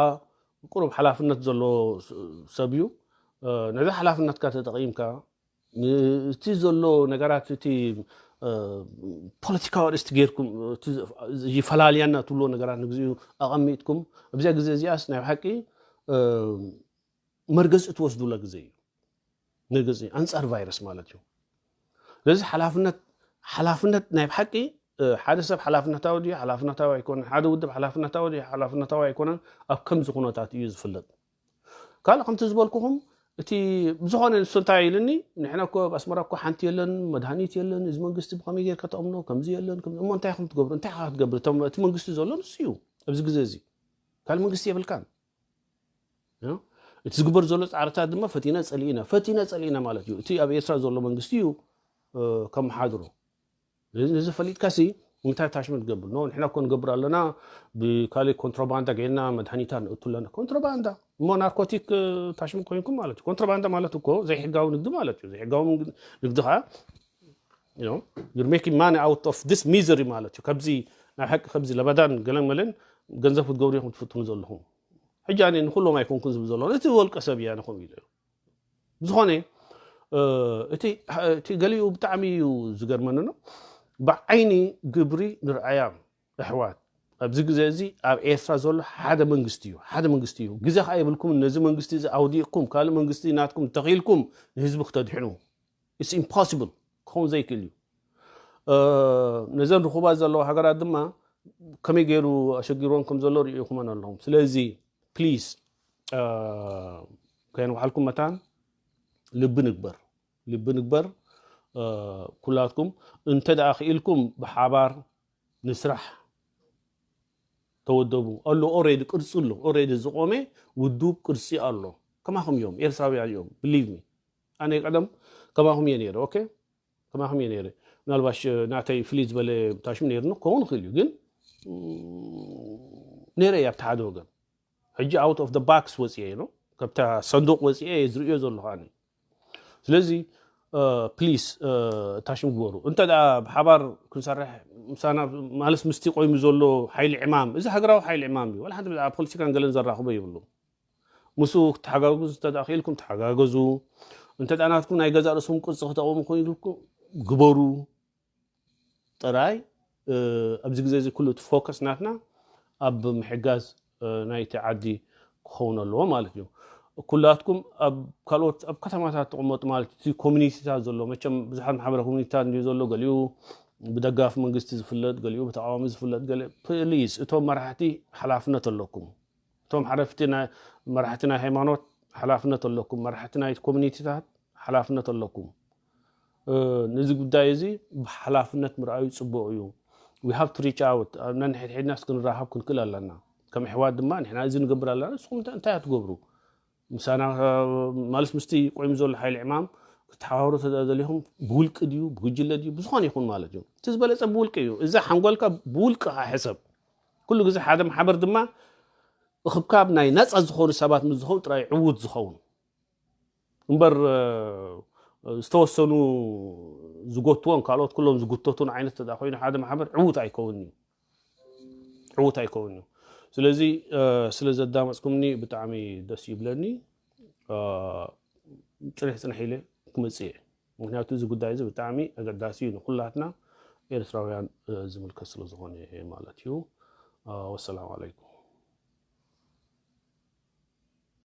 ቁሩብ ሓላፍነት ዘለዎ ሰብ እዩ። ነዚ ሓላፍነትካ ተጠቂምካ እቲ ዘሎ ነገራት እቲ ፖለቲካዊ ኣርእስቲ ጌርኩም ይፈላልያና ትብልዎ ነገራት ንግዚኡ ኣቐሚጥኩም ኣብዚኣ ግዜ እዚኣስ ናይ ብሓቂ መርገፂ ትወስዱላ ግዜ እዩ። መርገፂ ኣንፃር ቫይረስ ማለት እዩ። ስለዚ ሓላፍነት ሓላፍነት ናይ ብሓቂ ሓደ ሰብ ሓላፍነታዊ ድዩ ሓላፍነታዊ ኣይኮነን፣ ሓደ ውድብ ሓላፍነታዊ ድዩ ሓላፍነታዊ ኣይኮነን፣ ኣብ ከምዚ ኩነታት እዩ ዝፍለጥ። ካልእ ከምቲ ዝበልኩኹም እቲ ብዝኾነ ንሱ እንታይ ኢልኒ፣ ንሕና እኮ ኣብ ኣስመራ እኮ ሓንቲ የለን፣ መድሃኒት የለን፣ እዚ መንግስቲ ብኸመይ ጌርካ ተኣምኖ፣ ከምዚ የለን፣ እሞ እንታይ ኢኹም ትገብሩ፣ እንታይ ኢኻ ክትገብር፣ እቲ መንግስቲ ዘሎ ንሱ እዩ ኣብዚ ግዜ እዚ፣ ካልእ መንግስቲ የብልካን። እቲ ዝግበር ዘሎ ፃዕርታት ድማ ፈቲና ፀሊእና ፈቲና ፀሊእና ማለት እዩ። እቲ ኣብ ኤርትራ ዘሎ መንግስቲ እዩ ከመሓድሮ። ነዚ ፈሊጥካ ሲ እንታይ ታሽሙ ትገብር ኖ ንሕና እኮ ንገብር ኣለና ብካሊእ ኮንትሮባንዳ ገይርና መድሃኒታት ንእቱ ኣለና ኮንትሮባንዳ እሞ ናርኮቲክ ታሽሙ ኮይንኩም ማለት እዩ። ኮንትሮባንዳ ማለት እኮ ዘይሕጋዊ ንግዲ ማለት እዩ። ዘይሕጋዊ ንግዲ ከዓ you're making money out of this misery ማለት እዩ። ከዚ ናብ ሓቂ ከዚ ለበዳን ገለን መለን ገንዘብ ክትገብሩ ኢኹም ትፍትኑ ዘለኹም። ሕጂ ኣነ ንኩሎም ኣይኮንኩን ዝብል ዘሎ እቲ ወልቀ ሰብ እያ ንኹም ኢሉ እዩ። ብዝኾነ እቲ ገሊኡ ብጣዕሚ እዩ ዝገርመኒ ነው። ብዓይኒ ግብሪ ንርኣያ ኣሕዋት ኣብዚ ግዜ እዚ ኣብ ኤርትራ ዘሎ ሓደ መንግስቲ እዩ ሓደ መንግስቲ እዩ። ግዜ ከዓ የብልኩም ነዚ መንግስቲ እዚ ኣውዲቕኩም ካልእ መንግስቲ ናትኩም ተኺልኩም ንህዝቢ ክተድሕኑ it's impossible ክኸውን ዘይክእል እዩ። ነዘን ርኹባት ዘለዋ ሃገራት ድማ ከመይ ገይሩ ኣሸጊሮን ከም ዘሎ ርእኹመን ኣለኹም። ስለዚ ፕሊስ ከየንውሓልኩም መታን ልቢ ንግበር ልቢ ንግበር ኩላትኩም እንተ ደኣ ክኢልኩም ብሓባር ንስራሕ ተወደቡ ኣሎ ኦሬዲ ቅርፂ ኣሎ ኦሬዲ ዝቆመ ውዱብ ቅርፂ ኣሎ። ከማኹም እዮም ኤርትራውያን እዮም ብሊቭ ሚ ኣነ ቀደም ከማኹም እየ ነይረ ኦኬ ከማኹም እየ ነይረ። ምናልባሽ ናተይ ፍልይ ዝበለ ታሽም ነይርኒ ክኸውን ይኽእል እዩ ግን ነይረ እየ ኣብቲ ሓደ ወገን ሕጂ out of the box ወፅየ ነው ከብታ ሰንዱቅ ወፅየ እየ ዝርእዮ ዘለኹ ኣነ። ስለዚ ፕሊስ ታሽም ግበሩ እንተ ደኣ ብሓባር ክንሰርሕ ምሳና ማለት ምስቲ ቆይሙ ዘሎ ሓይሊ ዕማም እዚ ሃገራዊ ሓይሊ ዕማም እዩ። ዋላ ሓንቲ ብዛዕባ ፖለቲካን ገለን ዘራኽቦ የብሉ። ምስኡ ክትሓጋግዙ እንተ ደኣ ክኢልኩም ተሓጋገዙ። እንተ ደኣ ናትኩም ናይ ገዛእ ርእስኩም ቅርፂ ክተቕሙ ክኢልኩም ግበሩ። ጥራይ ኣብዚ ግዜ እዚ ኩሉ እቲ ፎከስ ናትና ኣብ ምሕጋዝ ናይቲ ዓዲ ክኸውን ኣለዎ ማለት እዩ። ኩላትኩም ኣብ ካልኦት ኣብ ከተማታት ትቕመጡ ማለት እቲ ኮሚኒቲታት ዘሎ መቸም ብዙሓት ማሕበረ ኮሚኒቲታት እንዲዩ ዘሎ ገሊኡ ብደጋፊ መንግስቲ ዝፍለጥ ገሊኡ ብተቃዋሚ ዝፍለጥ ገለ ፕሊዝ እቶም መራሕቲ ሓላፍነት ኣለኩም። እቶም ሓረፍቲ መራሕቲ ናይ ሃይማኖት ሓላፍነት ኣለኩም። መራሕቲ ናይ ኮሚኒቲታት ሓላፍነት ኣለኩም። ነዚ ጉዳይ እዚ ብሓላፍነት ምርኣዩ ፅቡቅ እዩ። We have to reach out ኣብ ነንሕድሕድናስ ክንራኸብ ክንክእል ኣለና። ከም ኣሕዋት ድማ ንሕና እዚ ንገብር ኣለና ንስኹም እንታይ እያ ትገብሩ? ምሳና ማለት ምስቲ ቆይሙ ዘሎ ሓይሊ ዕማም ክትሓባበሩ ተደሊኹም ብውልቂ ድዩ ብጉጅለ ድዩ ብዝኾነ ይኹን ማለት እዩ። እቲ ዝበለፀ ብውልቂ እዩ። እዚ ሓንጎልካ ብውልቂ ከዓ ሕሰብ። ኩሉ ግዜ ሓደ ማሕበር ድማ እኽብካብ ናይ ነፃ ዝኾኑ ሰባት ምስ ዝኾኑ ጥራይ ዕዉት ዝኸውን እምበር ዝተወሰኑ ዝጎትዎን ካልኦት ኩሎም ዝጉተቱን ዓይነት ተዳ ኮይኑ ሓደ ማሕበር ዕዉት ኣይከውን እዩ። ዕዉት ኣይከውን እዩ። ስለዚ ስለ ዘዳመፅኩምኒ ብጣዕሚ ደስ ይብለኒ። ፅንሕ ፅንሕ ኢለ ክመፅእ እየ። ምክንያቱ እዚ ጉዳይ እዚ ብጣዕሚ ኣገዳሲ እዩ ንኩላትና ኤርትራውያን ዝምልከት ስለዝኾነ ማለት እዩ። ወሰላም ኣለይኩም።